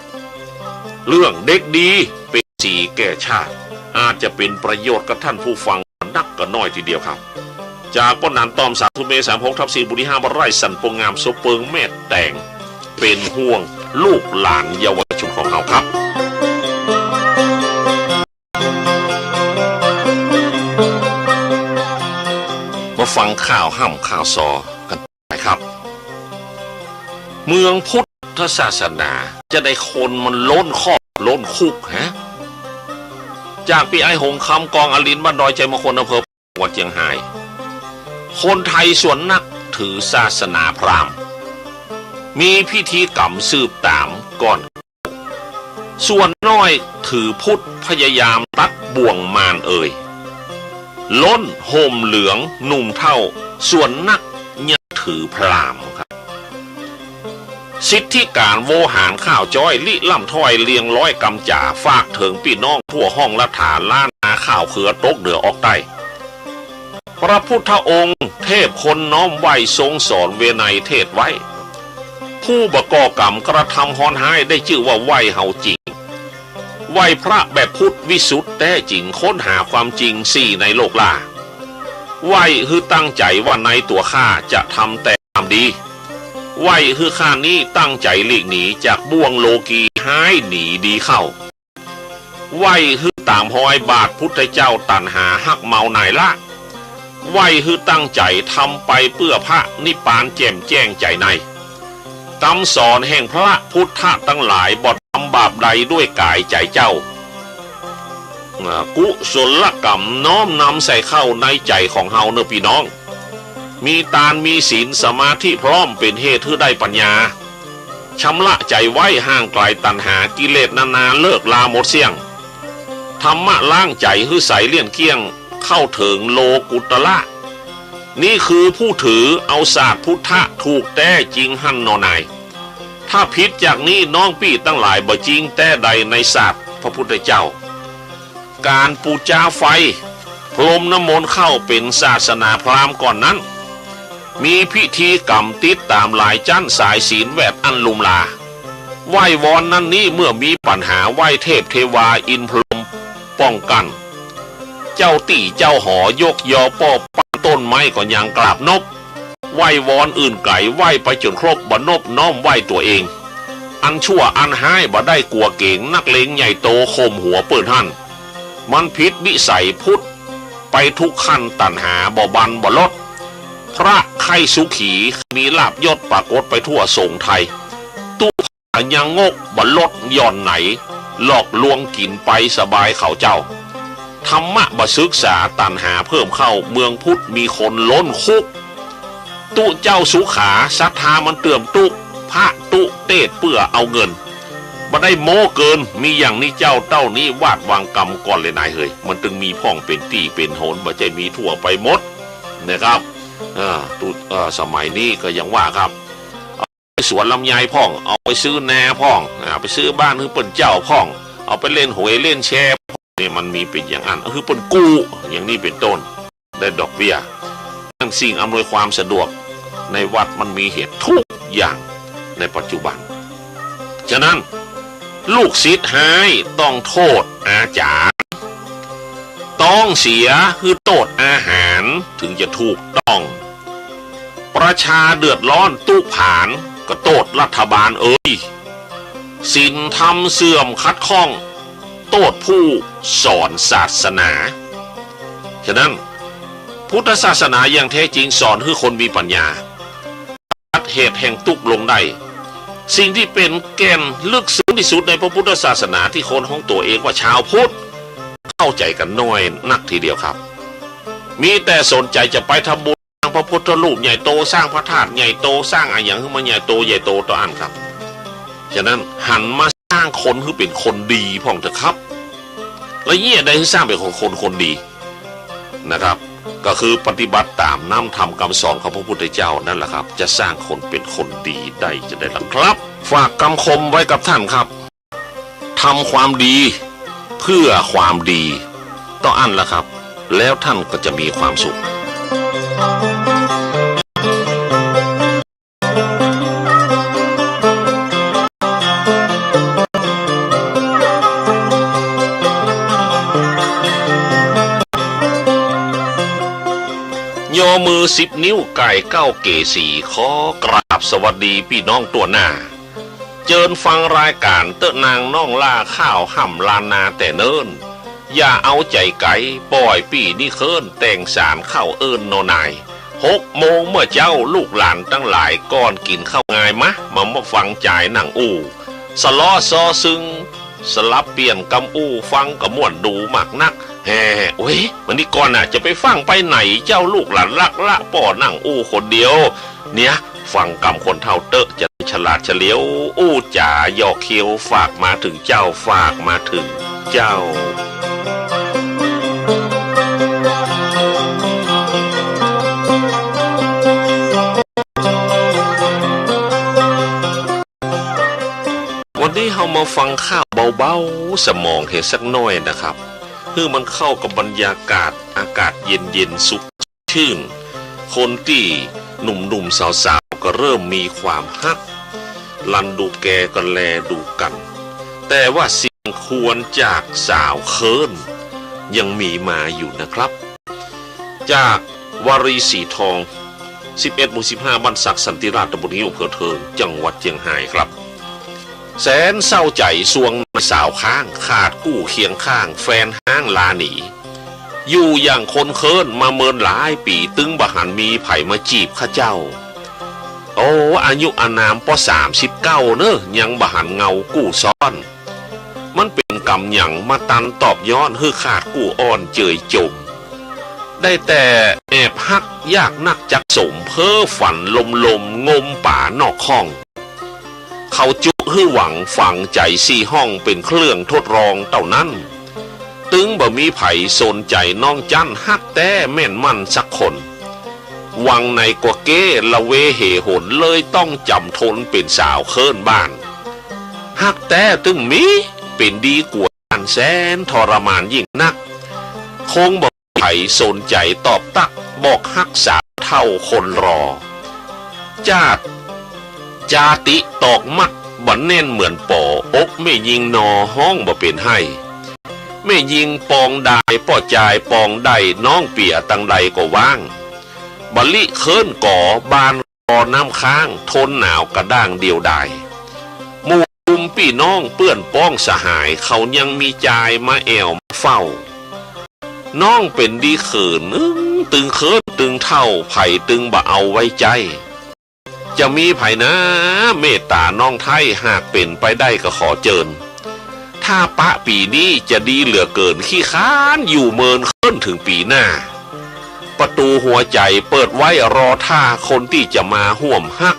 เรื่องเด็กดีเป๋นสีแก่ชาติ อาจจะเป๋นประโยชน์กับท่านผู้ฟังนักก็น้อยทีเดียวครับ จากป้อนั้นตอมสาม ทุเม สามหกทับสี่ บุรีห้า บ้านไร่สันโปงงาม โสเปิงแม่แตง เป๋นห่วงลูกหลานเยาวชนของเฮาครับ มาฟังข่าวฮ่ำข่าวซอกั๋นต่อไปครับ เมืองพุทธศาสนาจะได้คนมันล้นคอกล้นคุกฮะ จากปี้อ้ายหงส์คำ กองอลิน บ้านดอยชัยมงคล อำเภอ จังหวัดเจียงฮาย คนไทยส่วนนักถือศาสนาพราหมณ์ มีพิธีกรรมสืบต๋ามก่อน ส่วนน้อยถือพุทธ พยายามตัดบ่วงมารเอย ล้นห่มเหลืองหนุ่มเฒ่า ส่วนนักยังถือพราหมณ์ครับ สิทธิก๋านโวหารข้าวจ้อย ริล่ำถ้อยเรียงร้อยกำจ๋า ฝากเถิงปี้น้องทั่วห้องละถา ล้านนาข้าวเขือตกเหนือออกใต้ พระพุทธองค์เทพคนน้อมไหว้ ทรงสอนวินัยเทศน์ไว้ ผู้บ่ก่อกรรมกระทำฮ้อนฮ้าย ได้จื้อว่าไหว้เฮาจริง ไหว้พระแบบพุทธวิสุทธิ์แต๊จริง ค้นหาความจริงสี่ในโลกล่า ไหว้หื้อตั้งใจ๋ว่าในตั๋วข้าจะทำแต่ความดี ไหว้หื้อข้านี้ตั้งใจ๋หลีกหนี จากบ่วงโลกีฮ้ายหนีดีเข้า ไหว้หื้อต๋ามฮอยบาทพุทธเจ้า ตัณหาฮักเมาหน่ายละ ไหว้หื้อตั้งใจ๋ทำไปเปื้อพระนิพพานแจ่มแจ้งใจ๋ใน กำสอนแห่งพระพุทธตังหลาย บ่ทำบาปใดด้วยก๋ายใจ๋เจ้า อ่า กุศลกรรมน้อมนำใส่เข้าในใจ๋ของเฮาเน่อปี้น้อง มีตานมีศีลสมาธิพร้อมเป๋นเหตุหื้อได้ปัญญา ชำระใจ๋ไว้ห่างไก๋ตัณหากิเลสนานาเลิกลาหมดเสี้ยง ธรรมะล้างใจ๋หื้อใสเลี่ยนเกลี้ยงเข้าเถิงโลกุตระ นี่คือผู้ถือเอาศาสตร์พุทธะถูกแต๊จริงหั้นหนอนาย ถ้าผิดจากนี้น้องปี้ตังหลายบ่จริงแต๊ใดในศาสตร์พระพุทธเจ้า ก๋านปู๋จาไฟ พรมน้ำมนต์เข้าเป๋นศาสนาพราหมณ์ก่อนนั้น มีพิธีกรรมติดต๋ามหลายจั๊นสายศีลแวดอั้นลุมลา ไหว้วอนนั้นนี้เมื่อมีปัญหาไหว้เทพเทวาอินทร์พรหมป้องกั๋น เจ้าตี้เจ้าหอยกยอป้อปั้นต้นไม้ก็ยังกราบนบ ไหว้วอนอื่นไก๋ไหว้ไปจ๋นครบบ่นบน้อมไหว้ตั๋วเอง อันชั่วอันฮ้ายบ่ได้กั๋วเก๋งนักเลงใหญ่โตข่มหัวเปิ้นหั้น มันผิดวิสัยพุทธไปทุกขั้นตัณหาบ่บันบ่ลด พระใค่สุขีมีลาภยศปรากฏไปทั่วสงฆ์ไทย ตุ๊ ยังงกบ่ลดหย่อนไหน หลอกลวงกิ๋นไปสบายเขาเจ้า ธรรมะบ่ศึกษาตัณหาเพิ่มเข้า เมืองพุทธมีคนล้นคุก ตุ๊เจ้าสุขาศรัทธามันเติ่มตุ๊ พระตุ๊เตศน์เปื้อเอาเงิน บ่ได้โม้เกิน มีอย่างนี้เจ้าเต้านี้วาดวางกำก่อนเลยนายเหย มันตึงมีพ่องเป๋นตี้เป๋นหน บ่ใจ้มีทั่วไปหมดนะครับ อ่า ตุ๊ เอ่อ สมัยนี้ก็ยังว่าครับ ไปสวนลำไยพ่อง เอาไปซื้อนาพ่อง อ่า ไปซื้อบ้านหื้อเปิ้นเจ้าพ่อง เอาไปเล่นหวยเล่นแชร์พ่อง เนี่ยมันมีเป๋นอย่างอั้น คือเปิ้นกู้ อย่างนี้เป๋นต้น ได้ดอกเบี้ย นั้นสิ่งอำนวยความสะดวกในวัดมันมีเหตุทุกอย่างในปัจจุบัน ฉะนั้น ลูกศิษย์ฮ้ายต้องโต้ษอาจ๋ารย์ ต้องเสียหื้อโต้ษอาหาร ถึงจะถูกต้อง ประชาเดือดร้อนตุ๊ผาน ก็โต้ษรัฐบาลเอย ศีลธรรมเสื่อมขัดข้อง โต้ษผู้สอนศาสนา ฉะนั้น พุทธศาสนาอย่างแท้จริงสอนหื้อคนมีปัญญา ตัดเหตุแห่งตุ๊กข์ลงได้ สิ่งที่เป๋นแก่นลึกซึ้งที่สุดในพระพุทธศาสนาที่คนฮ้องตั๋วเองว่าชาวพุทธ เข้าใจ๋กั๋นน้อยนักทีเดียวครับ มีแต่สนใจ๋จะไปทำบุญ พระพุทธรูปใหญ่โต สร้างพระธาตุใหญ่โต สร้างอะหยังหื้อมันใหญ่โต ใหญ่โตเต้าอั้นครับ ฉะนั้นหันมาสร้างคนหื้อเป๋นคนดีพ่องเถอะครับ และเยียะใดหื้อสร้างเป๋นคน คน คนดีนะครับ ก็คือปฏิบัติต๋ามน้ำธรรมกำสอนของพระพุทธเจ้านั่นแหละครับ จะสร้างคนเป๋นคนดีได้จะใดล่ะครับ ฝากกำคมไว้กับท่านครับ ทำความดีเพื่อความดีเต้าอั้นล่ะครับ แล้วท่านก็จะมีความสุข ยอมือสิบนิ้วก๋ายเก๊าเกศี ขอกราบสวัสดีปี้น้องทั่วหน้า เจิญฟังรายก๋านเต๊อะนางน้องล่าข้าวฮ่ำล้านนาแต่เนิ่น อย่าเอาใจ๋ไก๋ ป้อยปี้นิเคิ้น แต่งสานเข้าเอิ้นนอนาย หกโมงเมื่อเจ๊าลูกหลานตังหลาย ก่อนกิ๋นข้าวงายมะ มา มาฟังจายนั่งอู้ สะเลาะซอซึง สลับเปลี่ยนกำอู้ ฟังก็ม่วนดูมากนัก แฮ่ โอ๊ย มานี่ก่อนน่ะ จะไปฟั่งไปไหนเจ้าลูกหลานรักละ ป้อนั่งอู้คนเดียว เนี่ย ฟังกำคนเฒ่าเต๊อะ จะได้ฉลาดเฉลียว อู้จ๋าหยอกเคี้ยว ฝากมาเถิงเจ้า ฝากมาเถิงเจ้า วันนี้เฮามาฟังข่าวเบาๆ สมองเหียสักหน้อยนะครับ หื้อมันเข้ากับบรรยากาศ อากาศเย็นๆ สุขชื่น คนตี้หนุ่มๆ สาวๆ ก็เริ่มมีความฮัก ลันดูแกก็แลดูกั๋น แต่ว่าเสียงครวญจากสาวเคิ้นยังมีมาอยู่นะครับ จากวารีสีทอง สิบเอ็ด หมู่สิบห้า บ้านสัก สันติราชตำบลงิ้ว อำเภอเทิง จังหวัดเจียงฮายครับ แสนเศร้าใจ๋ซวงนายสาวข้าง ขาดกู้เคียงข้าง แฟนฮ้างลาหนี อยู่อย่างคนเคิ้นมาเมินหลายปี๋ ตึงบ่หันมีใผมาจีบข้าเจ้า โอ้ อายุอานามป้อสามสิบเก้าเน่อ ยังบ่หันเงากู้ซ้อน มันเป๋นกำหยังมาตันตอบย้อน หื้อขาดกู้อ้อนเจยจม ได้แต่แอบฮักยากนักจักสม เพ้อฝันลมๆ งมป๋านอกห้อง เขาจุหื้อหวังฝังใจ๋สี่ห้อง เป๋นเครื่องทดลองเต้านั้น ตึงบ่มีใผสนใจ๋น้องจั้น ฮักแต๊แม่นมั่นสักคน หวังไหนกว่าเก๊ ละเวเหหน เลยต้องจ๋ำทนเป๋นสาวเคิ้นบ้าน ฮักแต๊ตึงมี เป๋นดีกว่าจั้น แสนทรมานยิ่งนัก คงบ่มีใผสนใจ๋ตอบตั๊ก บอกฮักสาวเฒ่าคนรอ จาติ จาติตอกมัดบ่แน่นเหมือนป๋อ อกแม่ญิงนอฮ้องบ่เป๋นไห้ แม่ญิงปองดาย ป้อจายปองได้ น้องเปียตังใดก็ว้าง บ่ลิเคิ้นก๋อ บานกอน้ำค้าง ทนหนาวกระด้างเดียวดาย หมู่กุมปี้น้องเปื้อนป้องสหาย เขายังมีจายมาแอ่วมาเฝ้า น้องเป๋นดีเขิน อึ้งตึงเคิ้นตึงเฒ่า ใผตึงบ่เอาไว้ใจ๊ จะมีใผนา เมตต๋าน้องไท้ หากเป๋นไปได้ก็ขอเจิญ ถ้าปะปี๋นี้จะดีเหลือเกิ๋น ขี้ค้านอยู่เมินเคิ้นเถิงปี๋หน้า ประตู๋หัวใจ๋เปิดไว้รอท่า คนตี้จะมาฮ่วมฮัก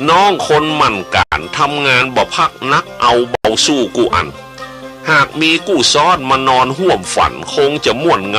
น้องคนหมั่นก๋าน ทำงานบ่พัก นักเอาเบาสู้กู้อัน หากมีกู้ซ้อนมานอนฮ่วมฝัน คงจะม่วนเง